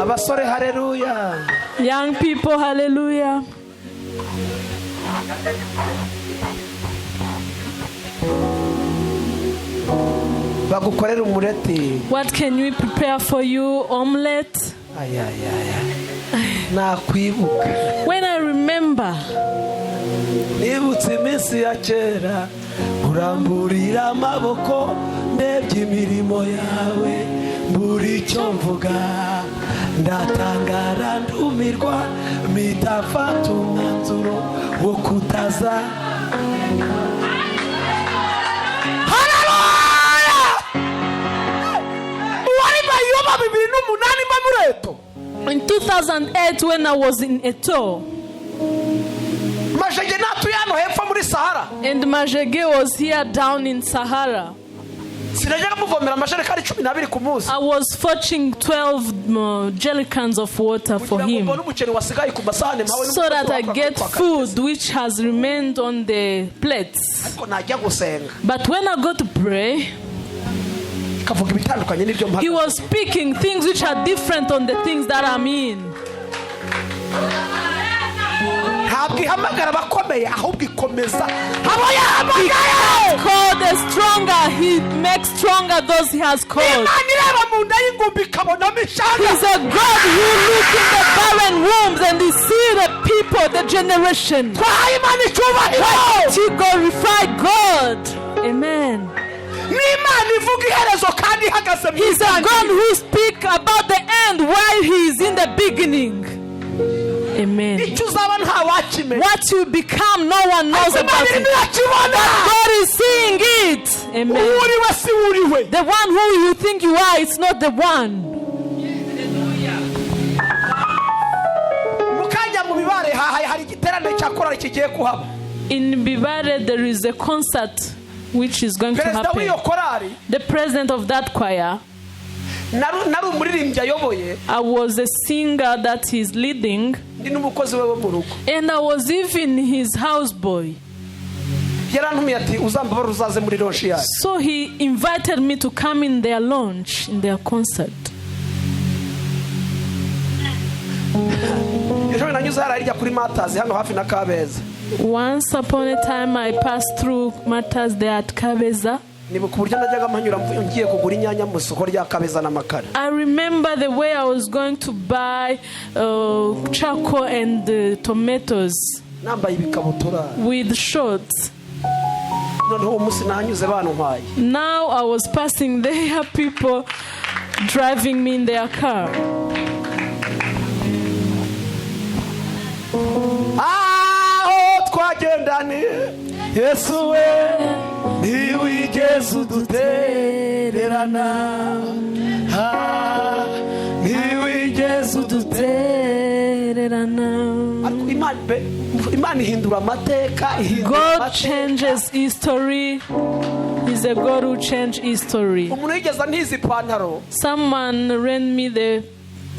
Abasore hareruya.
Young people, hallelujah.
Bagukorera umureti.
What can we prepare for you? Omelette?
Ayayaya nakwibuka.
When I remember,
Nibutse iminsi ya kera uramburira amaboko ndebye imirimo yawe mbura icyo mvuga ndatangara ndumirwa mpita mfata umwanzuro wo kutaza. Haleluya! Uwari mayoba 2008 mba mureto.
In 2008, when I was in Eto,
Majege natuye hano hepfo muri Sahara.
And Majege was here down in Sahara.
Sinajyaga muvomera amajerekani 12 ku munsi
I was fetching 12 jerrycans of water for
kugira ngo
him
mbone umuceri wasigaye ku masahani mpawe
so that I get food which has remained on the plates.
Ariko najya gusenga
But when I go to pray,
ikavuga ibitandukanye n'ibyo
he
mpagaze.
Was speaking things which are different on the things that I'm in.
Ntabwo ihamagara abakomeye ahubwo ikomeza abo yahamagaye.
Call the stronger, he makes stronger those he has called.
Imana ireba mu nda y'ingumbi ikabonamo ishanga.
He's a God who look in the barren wombs and he see the people, the generation.
Twahaye Imana icyubahiro.
To glorify God. Amen.
N'Imana ivuga iherezo kandi ihagaze mu
He's a God
itangiriro.
Who speak about the end while he is in the beginning. Amen.
Icyo uzaba ntawakimenya.
What you become, no one knows
Ariko Imana
about
irimo
it.
irakibona.
God is seeing it. Amen.
Uwo uriwe si uriwe.
The one who you think you are, it's not the one.
Mu kanya mu Bibare hahaye hari igiterane cya korali kigiye kuhaba.
In Bibare, there is a concert which is going to
Perezida
happen.
w'iyo korali
The president of that choir,
nari nari umuririmbyi ayoboye.
I was a singer that he's leading,
Ndi n'umukozi we wo mu rugo.
And I was even his houseboy.
Yarantumiye ati uzambabare uzaze muri launch yayo.
So he invited me to come in their launch, in their concert.
Ejo nanyuze hariya hirya kuri Matazi hano hafi na Kabeza.
Once upon a time, I passed through Matters there at Kabeza.
Nibuka uburyo najyaga mpanyura mvuye ngiye kugura inyanya mu isoko rya Kabeza n'amakara.
I remember the way I was going to buy charcoal and tomatoes
Nambaye ibikabutura.
With shorts.
Noneho uwo munsi nahanyuze bantwaye.
Now I was passing there, people driving me in their car.
Aho twagendaniye Yesu we ntiwigeze udutererana. Ah, ntiwigeze
Udutererana.
Ariko Imana Imana ihindura amateka ihindura
God
amateka.
Changes history. He's a God who changes history.
Umuntu yigeze antiza ipantaro.
Someone lent me the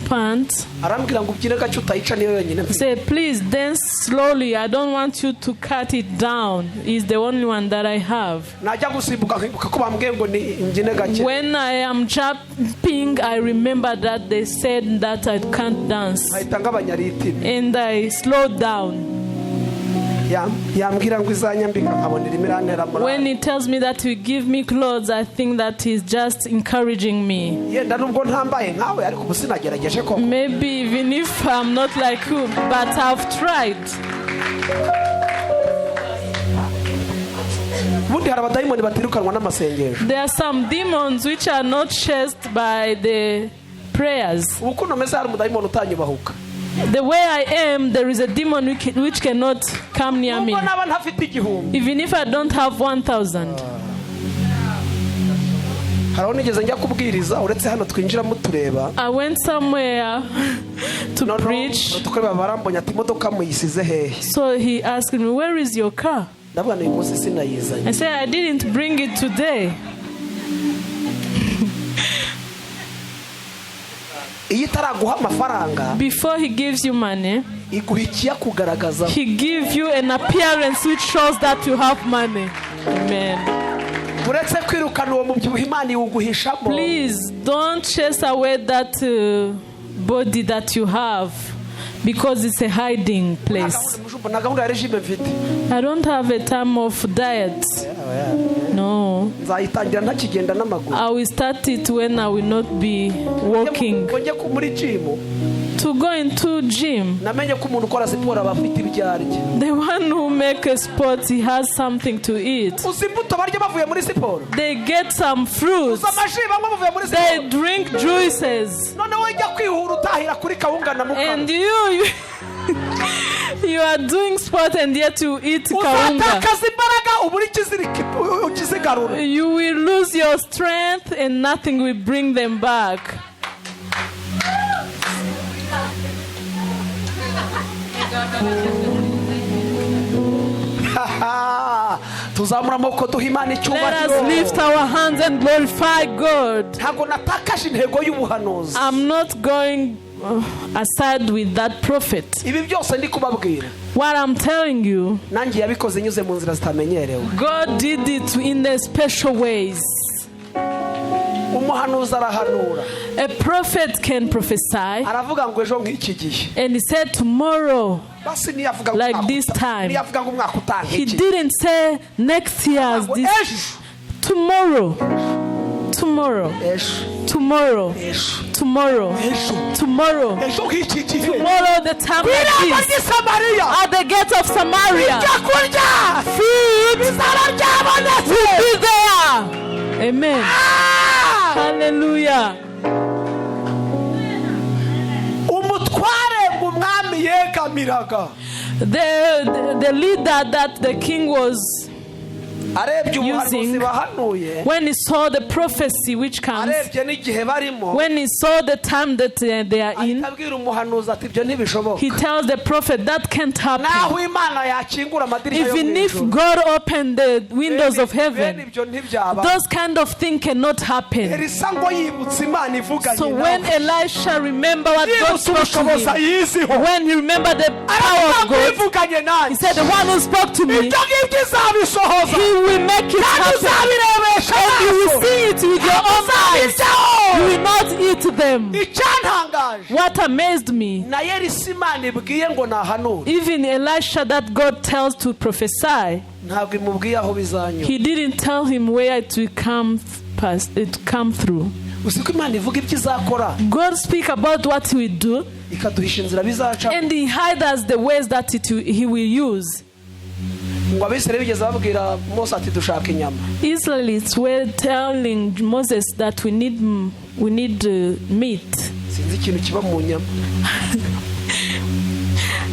pants.
Arambwira ngo ubyine gake utayica niyo yonyine mfite.
Say, "Please dance slowly. I don't want you to cut it down. It's the only one that I have."
Najya gusimbuka nkibuka ko bambwiye ngo ni imbyine gake.
When I am jumping, I remember that they said that I can't dance.
Nkahita ngabanya rythme.
And I slowed down.
Yambwira ngo izanyambika nkabona irimo irantera
When
morale.
He tells me that he give me clothes, I think that he's just encouraging me.
Yenda nubwo ntambaye nkawe ariko ubu sinagerageje koko.
Maybe even if I'm not like you, but I've tried.
Ubundi hari abadayimoni batirukanwa n'amasengesho.
There are some demons which are not chased by the prayers.
Ubu ukuntu meze hari umudayimoni utanyubahuka.
The way I am, there is a demon which cannot come near me.
Nubwo naba ntafite 1000.
Even if I don't have 1,000.
Hari aho nigeze njya kubwiriza, uretse hano twinjiramo tureba.
I went somewhere to
Noneho
preach.
tukareba, barambonye ati: "Imodoka muyisize hehe?"
So he asked me, "Where is your car?"
Ndavuga uyu munsi sinayizanye.
I said, "I didn't bring it today."
Iyo itaraguha amafaranga,
Before he gives you money,
iguha ikiyakugaragaza.
he gives you an appearance which shows that you have money. Amen.
Uretse kwirukana uwo mubyibuho, Imana iwuguhishamo.
Please don't chase away that body that you have because it's a hiding place.
Nta gahunda ya régime mfite.
I don't have a time of diet. No.
Nzayitangira ntakigenda n'amaguru.
I will start it when I will not be walking.
Ngo njye muri gym.
To go into gym,
Namenye ko umuntu ukora siporo aba afite ibyo arya.
the one who make a sport, he has something to eat.
Uzi imbuto barya bavuye muri siporo?
They get some fruits.
Uzi amaji banywa bavuye muri
They
siporo?
drink juices.
Noneho ujya kwihura utahira kuri kawunga na mukara.
And you are doing sport and yet you eat kawunga.
Uzatakaza imbaraga ubura ikizirika ukizigarura.
You will lose your strength and nothing will bring them back.
Tuzamura amaboko duha Imana
Let us
icyubahiro.
lift our hands and glorify God.
Ntabwo natakaje intego y'ubuhanuzi.
I'm not going aside with that prophet.
Ibi byose ndi kubabwira,
What I'm telling you,
nanjye yabikoze nyuze mu nzira zitamenyerewe.
God did it in the special ways.
Umuhanuzi arahanura.
A prophet can prophesy,
Aravuga ngo ejo nk'iki gihe.
and he said tomorrow,
Basi niyavuga ngo
like
umwaka
this time.
Niyavuga ngo umwaka utaha
He
iki.
didn't say next year's
Ngo
this
ejo.
tomorrow. Tomorrow.
Ejo.
Tomorrow.
Ejo.
Tomorrow.
Ejo.
Tomorrow.
Ejo nk'iki gihe.
Tomorrow, the time
Ku
like
irembo
this.
ry'i Samariya.
At the gate of Samaria.
Ibyo kurya
Food
bizaba byabonetse.
will be there. Amen.
Ah!
Hallelujah.
Umutware ngo umwami yegamiraga,
The leader that the king was
arebye ubuhanuzi
using,
bahanuye,
when he saw the prophecy which comes,
arebye n'igihe barimo,
when he saw the time that they are in,
ahita abwira umuhanuzi ati: "Ibyo ntibishoboka."
he tells the prophet that can't happen.
Naho Imana yakingura amadirishya yo
Even
mu
if
ijuru,
God opened the windows of
bene
heaven,
ibyo ntibyaba.
those kind of things cannot happen.
Elisa ngo yibutse Imana ivuganye
So when
nawe,
Elisha remember what God
yibutse
spoke to
ubushobozi
him,
ayiziho,
when he remembered the power
aravuga
of
ngo
God,
ivuganye
he
nanjye,
said, "The one who spoke to me,
ibyo ngibyo izabisohoza,
he will make it
kandi
happen.
uzabirebesha
And you will
amaso.
see it with your own eyes.
Uzabiryaho."
You will not eat them."
Icyantangaje,
What amazed me,
na Elisa Imana ibwiye ngo nahanure,
even Elisha that God tells to prophesy,
ntabwo imubwiye aho bizanyura.
he didn't tell him where it will come past, it come through.
Uzi ko Imana ivuga ibyo izakora,
God speak about what he will do,
ikaduhisha inzira bizaca.
And he hide us the ways that he will use.
Ngo Abisirayeli bigeze babwira Mose ati: "Dushaka inyama."
Israelites were telling Moses that we need meat.
Sinzi ikintu kiba mu nyama.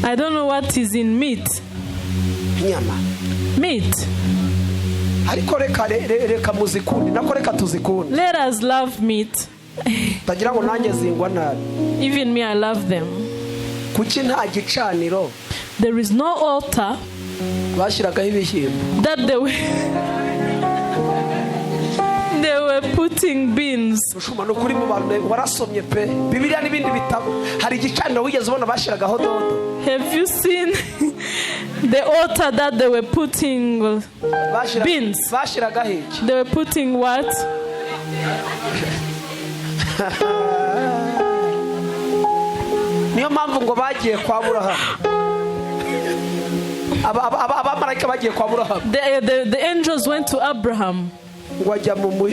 I don't know what is in meat.
Inyama.
Meat.
Ariko reka reka muzikunde, nako reka tuzikunde.
Let us love meat.
Utagira ngo nanjye zingwa nabi.
Even me, I love them.
Kuki nta gicaniro
There is no altar
bashyiragaho ibishyimbo?
that they were putting beans.
Rushuma, ni ukuri mu bantu warasomye pe Bibiliya n'ibindi bitabo, hari igicaniro wigeze ubona bashyiragaho dodo?
Have you seen the altar that they were putting beans?
Bashyiragaho iki?
They were putting what?
Niyo mpamvu ngo bagiye kwa Burahamu. Abamarayika bagiye kwa Burahamu.
The angels went to Abraham
Ngo ajya mu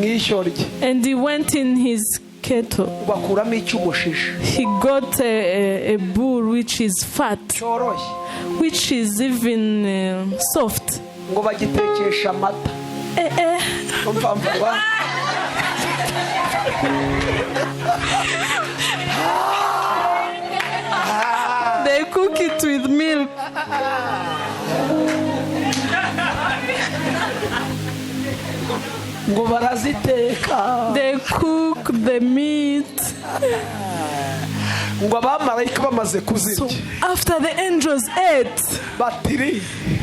ishyo rye,
and he went in his cattle.
Ngo akuramo icy'umushishe,
He got a bull which is fat,
cyoroshye,
which is even soft.
Ngo bagitekesha amata.
Eh, eh.
Umva, umva, wa-
They cook it with milk.
Ngo baraziteka.
They cook the meat.
Ngo abamarayika bamaze
So
kuzirya,
after the angels ate,
batiri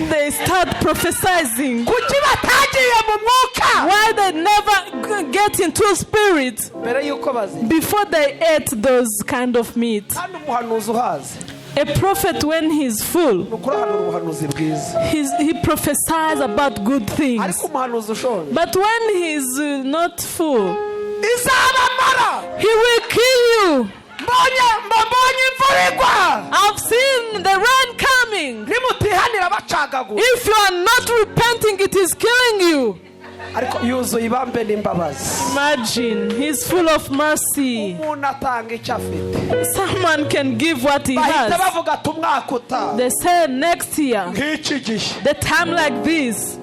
they start prophesying.
Kuki batagiye mu mwuka
Why they never get into spirit
mbere y'uko bazirya?
before they ate those kind of meat?
Kandi umuhanuzi uhaze,
A prophet, when he's full,
ni ukurahanura ubuhanuzi bwiza.
he prophesies about good things.
Ariko umuhanuzi ushonje,
But when he's not full,
izabamara.
He will kill you.
Mbonye mbonye imvura igwa.
I've seen the rain coming.
Nimutihanira bacagagura.
If you are not repenting, it is killing you.
Ariko yuzuye ibambe n'imbabazi.
Imagine, he's full of mercy.
Umuntu atanga icyo afite.
Someone can give what he
Bahita
has.
bavuga ati umwaka utaha
They say next year,
nk'iki gihe.
The time like this.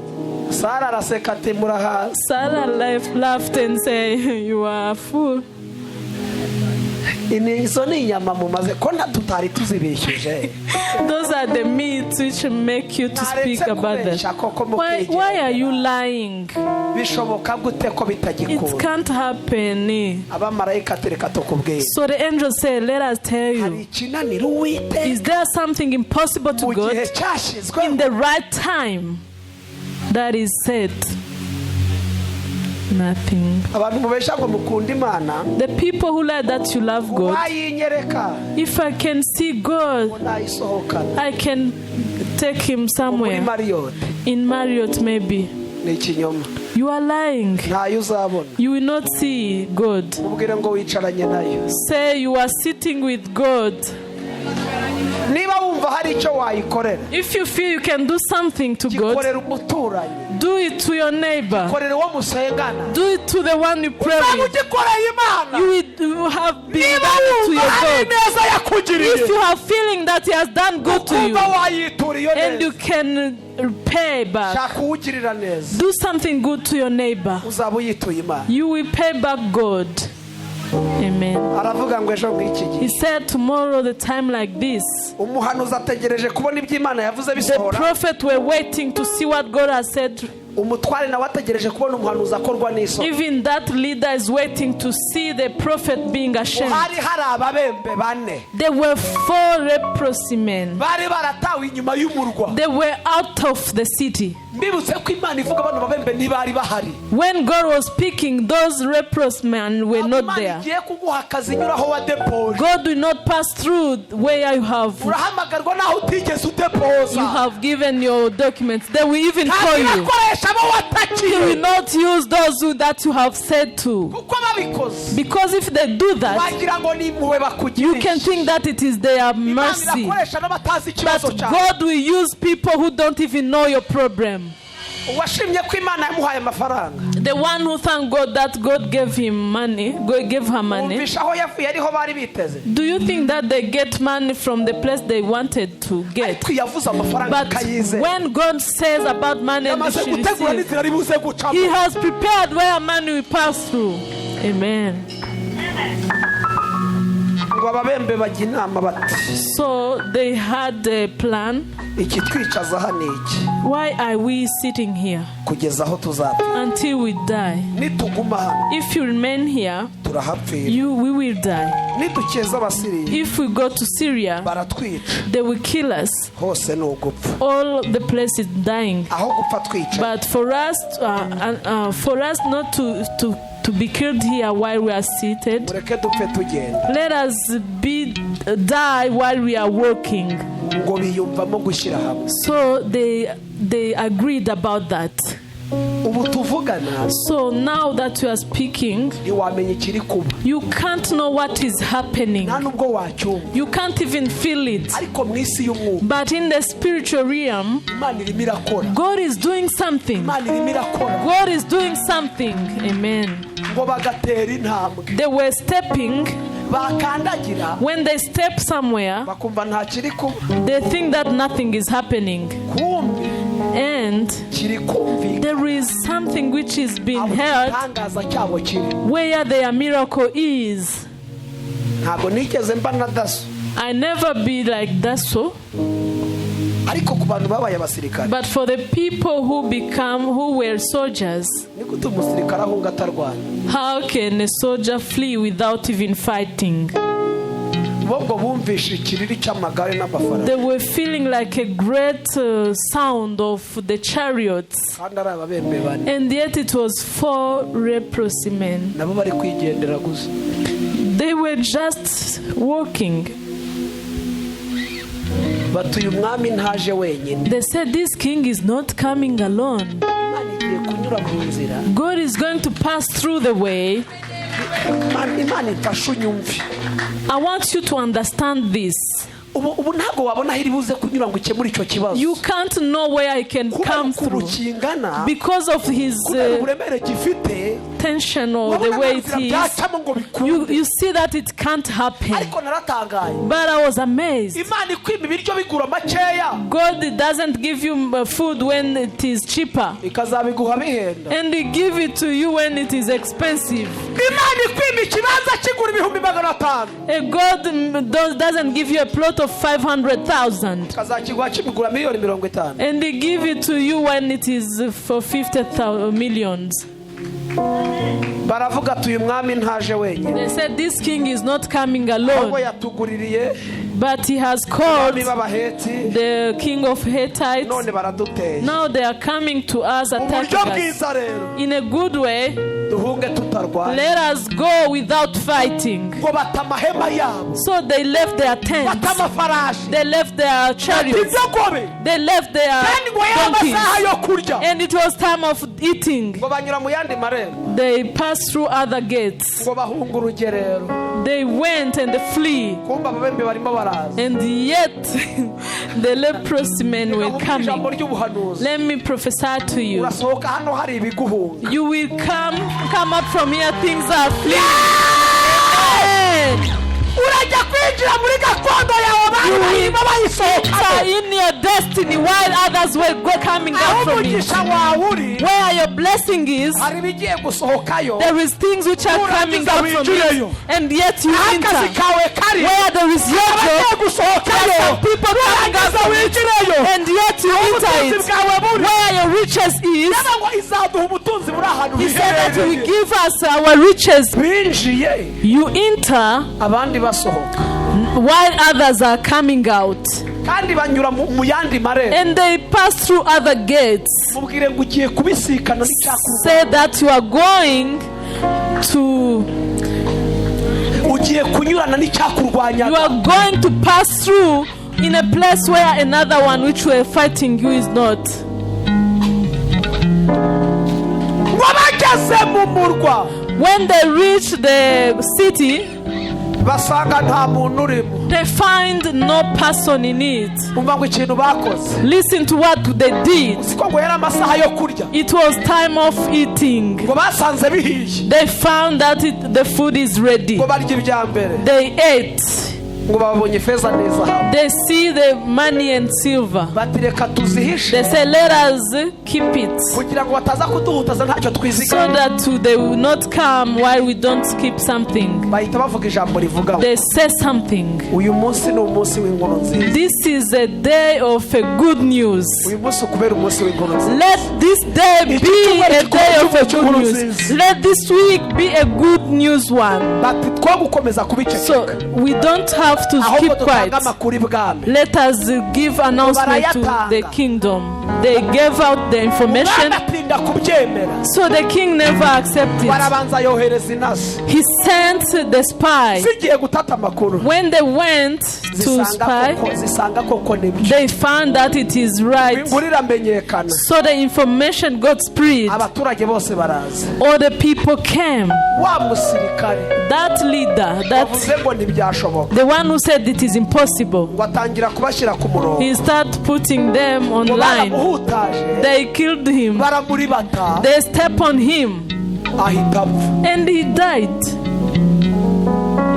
Sara araseka ati murahazi.
Sarah laughed and said, "You are a fool."
Ini- izo ni inyama mumaze ko na tutari tuzibishyuje.
Those are the meats which make you to speak
Mwaretse
about
kubeshya
that.
koko
Why are you lying?
Bishoboka gute ko
It
bitagikunda?
can't happen, eh.
Abamarayika ati reka tukubwire.
So the angel said, "Let us tell
Hari
you.
ikinanira Uwiteka
Is there something impossible to
mu
God
gihe cyashyizwe?
In the right time that is set? Nothing."
Abantu mubesha ngo mukunda Imana,
The people who lie that you love God,
wayinyereka,
if I can see God,
ngo nayisohokana
I can take him
muri
somewhere.
Marriott.
In Marriott, maybe.
Ni ikinyoma.
You are lying.
Ntayo uzabona.
You will not see God.
Mubwire ngo wicaranye nayo.
Say you are sitting with God.
Niba wumva hari icyo wayikorera,
If you feel you can do something to God,
gikorera umuturanyi,
do it to your neighbor.
korera uwo musengana.
Do it to the one you pray
Uzaba
with.
ugikoreye Imana.
You will have been
Niba
done to
wumva
your
hari
God.
neza yakugiriye,
If you have feeling that He has done good to you
ukumva wayitura iyo
and you
neza,
can pay back,
shaka uwugirira neza.
Do something good to your neighbor.
Uzaba uyituye Imana.
You will pay back God. Amen.
Aravuga ngo ejo nk'iki gihe.
He said, "Tomorrow, the time like this."
Umuhanuzi ategereje kubona ibyo Imana yavuze
The
bisohora.
Prophet were waiting to see what God has said.
Umutware nawe ategereje kubona umuhanuzi akorwa n'isoni.
Even that leader is waiting to see the prophet being ashamed.
Hari hari ababembe bane.
There were four leprosy men.
Bari baratawe inyuma y'umurwa.
They were out of the city.
Mbibutse ko Imana ivuga bano babembe ntibari bahari.
When God was speaking, those leprous men were not
Imana
there.
igiye kuguha akazi inyuraho wadepoje.
God will not pass through where you have
Urahamagarwa naho utigeze udepoza.
You have given your documents. They will even
Ntabwo
call you.
irakoresha abo
He
watakiye.
will not use those that you have said to.
Kuko babikoze,
Because if they do that,
wagira ngo ni impuhwe
you
bakugiriye.
can think that it is their
Imana
mercy.
irakoresha n'abatazi ikibazo
But
cyawe.
God will use people who don't even know your problem.
Uwashimye ko Imana yamuhaye amafaranga,
The one who thanked God that God gave him money, God gave her money.
wumvisha aho yavuye ariho bari biteze?
Do you think that they get money from the place they wanted to get?
Ariko iyo yavuze amafaranga
But
akayizera,
when God says about money and
Yamaze
she
gutegura
receives,
n'inzira ari buze gucamo.
He has prepared where money will pass through. Amen.
Ngo ababembe bajya inama bati,
So they had a plan.
Ikitwicaza hano iki
Why are we sitting here
kugeza aho tuzapfa?
Until we die?
Nituguma hano,
If you remain here,
turahapfira.
we will die.
Nidukeza Abasiriya,
If we go to Syria,
baratwica.
They will kill us.
Hose ni ugupfa.
All the place is dying.
Aho gupfa twica,
But for us not to be killed here while we are seated,
mureke dupfe tugenda.
Let us be die while we are walking.
Ngo biyumvamo gushyira hamwe.
So they agreed about that.
Ubu tuvugana,
So now that we are speaking,
ntiwamenya ikiri kuba,
you can't know what is happening.
Nta nubwo wacyumva.
You can't even feel it.
Ariko mu isi y'umwuka,
But in the spiritual realm,
Imana irimo irakora.
God is doing something.
Imana irimo irakora.
God is doing something. Amen.
Ngo bagatera intambwe,
They were stepping.
Bakandagira,
When they step somewhere,
bakumva nta kiri kuba.
They think that nothing is happening.
Kumbi
And
kiri kumvikana.
There is something which is being
Aho
heard
igitangaza cyabo kiri.
Where their miracle is.
Ntabwo nigeze mba na daso.
I never be like that so.
Ariko ku bantu babaye abasirikare,
But for the people who were soldiers,
ni gute umusirikare ahunga atarwanya?
How can a soldier flee without even fighting?
Bo ngo bumvishe ikiriri cy'amagare n'amafarasi,
They were feeling like a great sound of the chariots,
kandi ari ababembe bane,
and yet it was four leprosy men.
Nabo bari kwigendera gusa.
They were just walking.
Bati uyu mwami ntaje wenyine.
They said, "This king is not coming alone."
Imana igiye kunyura mu nzira.
God is going to pass through the way.
Imana- Imana imfashe unyumve.
I want you to understand this.
Ubu ubu ntabwo wabona aho iri buze kunyura ngo ukemure icyo kibazo,
You can't know where he can
kubera
come
ukuntu
through
kingana,
because of his
kubera uburemere gifite,
tension or the
wabona
way
nta
it
nzira
is.
byacamo ngo
You,
bikunde.
you see that it can't happen.
Ariko naratangaye.
But I was amazed.
Imana ikwima ibiryo bigura makeya,
God doesn't give you food when it is cheaper,
ikazabiguha bihenda.
And He give it to you when it is expensive.
Imana ikwima ikibanza kigura 500,000,
A God doesn't give you a plot of 500,000,
ikazakiguha kibigura miliyoni 50.
And He give it to you when it is for 50,000 millions.
Baravuga ati uyu mwami ntaje wenyine,
They said, "This king is not coming
ahubwo
alone,
yatuguririye
but he has called
abami b'Abaheti,
the king of Hittites.
None baraduteye.
Now they are coming to us,
Mu buryo
attacking us."
bwiza rero,
In a good way,
duhunge tutarwanya.
Let us go without fighting.
Ngo bata amahema yabo,
So they left their
bata
tents,
amafarashi,
they left their chariots,
indogobe,
they left their
kandi ngo yari amasaha
donkeys.
Yo kurya.
And it was time of eating.
Ngo banyura mu yandi marembo,
They passed through other gates.
Ngo bahunga urugerero.
They went and flee.
Kumva ababembe barimo baraza.
And yet the leprosy men were
Reka nkubwire ijambo
coming.
Ry'ubuhanuzi.
Let me prophesy to you.
Urasohoka hano hari ibiguhunga.
You will come up from here, things are fleeing. Amen.
Urajya kwinjira muri gakondo yawe abandi barimo bayisohokamo.
Enter in your destiny while others were coming
Aho
out from it.
umugisha wawe uri,
Where your blessing is,
hari ibigiye gusohokayo.
There is things which are coming out from it, and yet you
Aho akazi
enter.
Kawe kari,
Where there is your
abagiye
job,
gusohokayo.
there are some people coming out
Nurangiza
from it,
winjireyo.
And yet you
Aho
enter
ubutunzi
it.
bwawe buri,
Where your riches is,
yaba ngo izaduha ubutunzi buri ahantu
He said that He will
hiherereye.
give us our riches.
Binjiye
You enter
abandi basohoka,
while others are coming out,
kandi banyura mu mu yandi marembo.
And they pass through other gates.
Mubwire ngo ugiye kubisikana n'icyakurwa.
Say that you are going to
Ugiye kunyurana
you
n'icyakurwanyaga.
Are going to pass through in a place where another one which were fighting you is not.
Ngo bageze mu murwa,
When they reach the city,
basanga nta muntu urimo.
They find no person in it.
Umva ngo ikintu bakoze,
Listen to what they did.
Siko ngo yari amasaha yo kurya,
It was time of eating.
Ngo basanze bihiye,
They found that the food is ready.
Ngo barya ibya mbere,
They ate.
Ngo babonye ifeza n'izahabu.
They see the money and silver.
Bati reka tuzihishe,
They say, "Let us keep it
kugira ngo bataza kuduhutaza ntacyo
so
twizigama.
That they will not come while we don't keep something."
Bahita bavuga ijambo rivuga ngo
They say something.
Uyu munsi ni umunsi w'inkuru nziza.
This is a day of a good news.
Uyu munsi ukubera umunsi w'inkuru nziza.
Let this day be a day of a good news. Let this week be a good news one.
Bati twe gukomeza
So
kubiceceka,
we don't have to
ahubwo
keep
dutange
quiet.
Amakuru ibwami.
Let us give announcement to the kingdom. They gave out the information,
Umwami atinda kubyemera,
so the king never accepted.
Barabanza yohereza intasi,
He sent the spy.
Zigiye gutata amakuru,
When they went to
zisanga
spy,
koko zisanga koko nibyo.
They found that it is right.
Inkuru iramenyekana,
So the information got spread.
Abaturage bose baraza.
All the people came.
Wa musirikare
That leader, that
wavuze ngo ntibyashoboka,
the one who said it is impossible,
ngo atangira kubashyira ku murongo.
He started putting them
Ngo
online.
baramuhutaje,
They killed him.
baramuribata,
They stepped on him
ahita apfa,
and he died.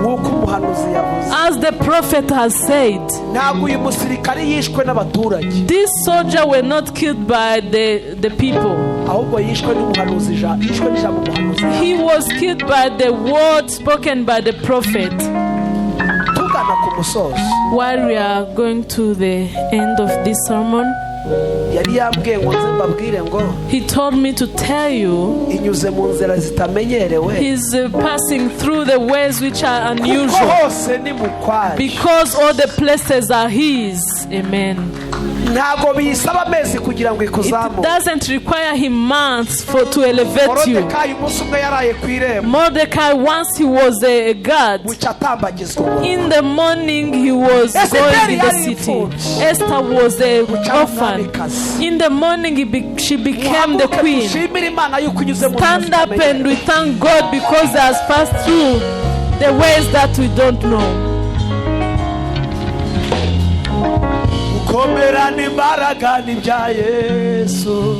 Nk'uko umuhanuzi yavuze.
As the prophet has said,
Ntabwo uyu musirikare yishwe n'abaturage,
this soldier were not killed by the people.
Ahubwo yishwe n'umuhanuzi yishwe n'ijambo umuhanuzi.
He was killed by the word spoken by the prophet.
Tugana ku musozo,
While we are going to the end of this sermon,
yari yambwiye ngo nze mbabwire ngo
he told me to tell you
inyuze mu nzira zitamenyerewe,
he's passing through the ways which are
kuko
unusual,
hose ni mu kwayo.
Because all the places are his. Amen.
Ntabwo biyisaba amezi kugira ngo
It
ikuzamure.
Doesn't require him months for to elevate you.
Morodekayi umunsi umwe yaraye ku irembo,
Mordecai, once he was a guard,
bucya atambagizwa umurwa.
In the morning he was
Esther
going in the
yari
city.
imfubyi.
Esther was a
Bucya
orphan.
umwamikazi.
In the morning she became the
Muhaguruke
queen.
dushimire Imana yuko inyuze mu nzira
Stand up and we
zitamenyerewe.
Thank God because he has passed through the ways that we don't know.
Gukomera n'imbaraga ni ibya Yesu,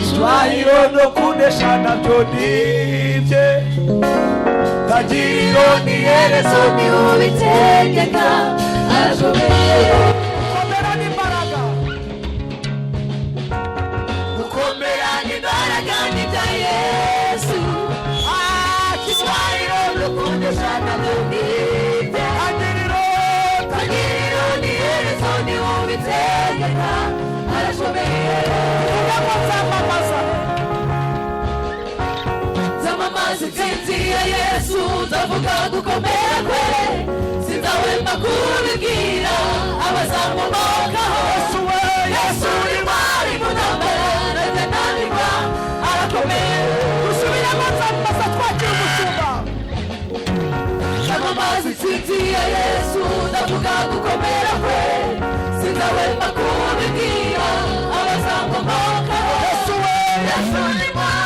icyubahiro no kunesha nabyo ni ibye, tagiriro ni iherezo
Ni ubitegeka arashoboye.
Gukomera n'imbaraga, gukomera
Imbaraga ni ibya Yesu, icyubahiro no kunesha nabyo ni ibye.
Tagiriro.
Tagiriro ni iherezo ni ubitegeka arashoboye.
Nzamamaza.
Nzamamaza intsinzi ya Yesu, ndavuga gukomera kwe, sinzahwema kubibwira abazamumokaho.
Yesu we.
Yesu ni intwari mu ntambara, ntajya arakomeye.
Dusubiremo nzamamaza twakira umushumba.
Nzamamaza intsinzi ya Yesu, ndavuga gukomera kwe, sinzahwema kubibwira abazamumokaho.
Yesu we.
Yesu ni intwari.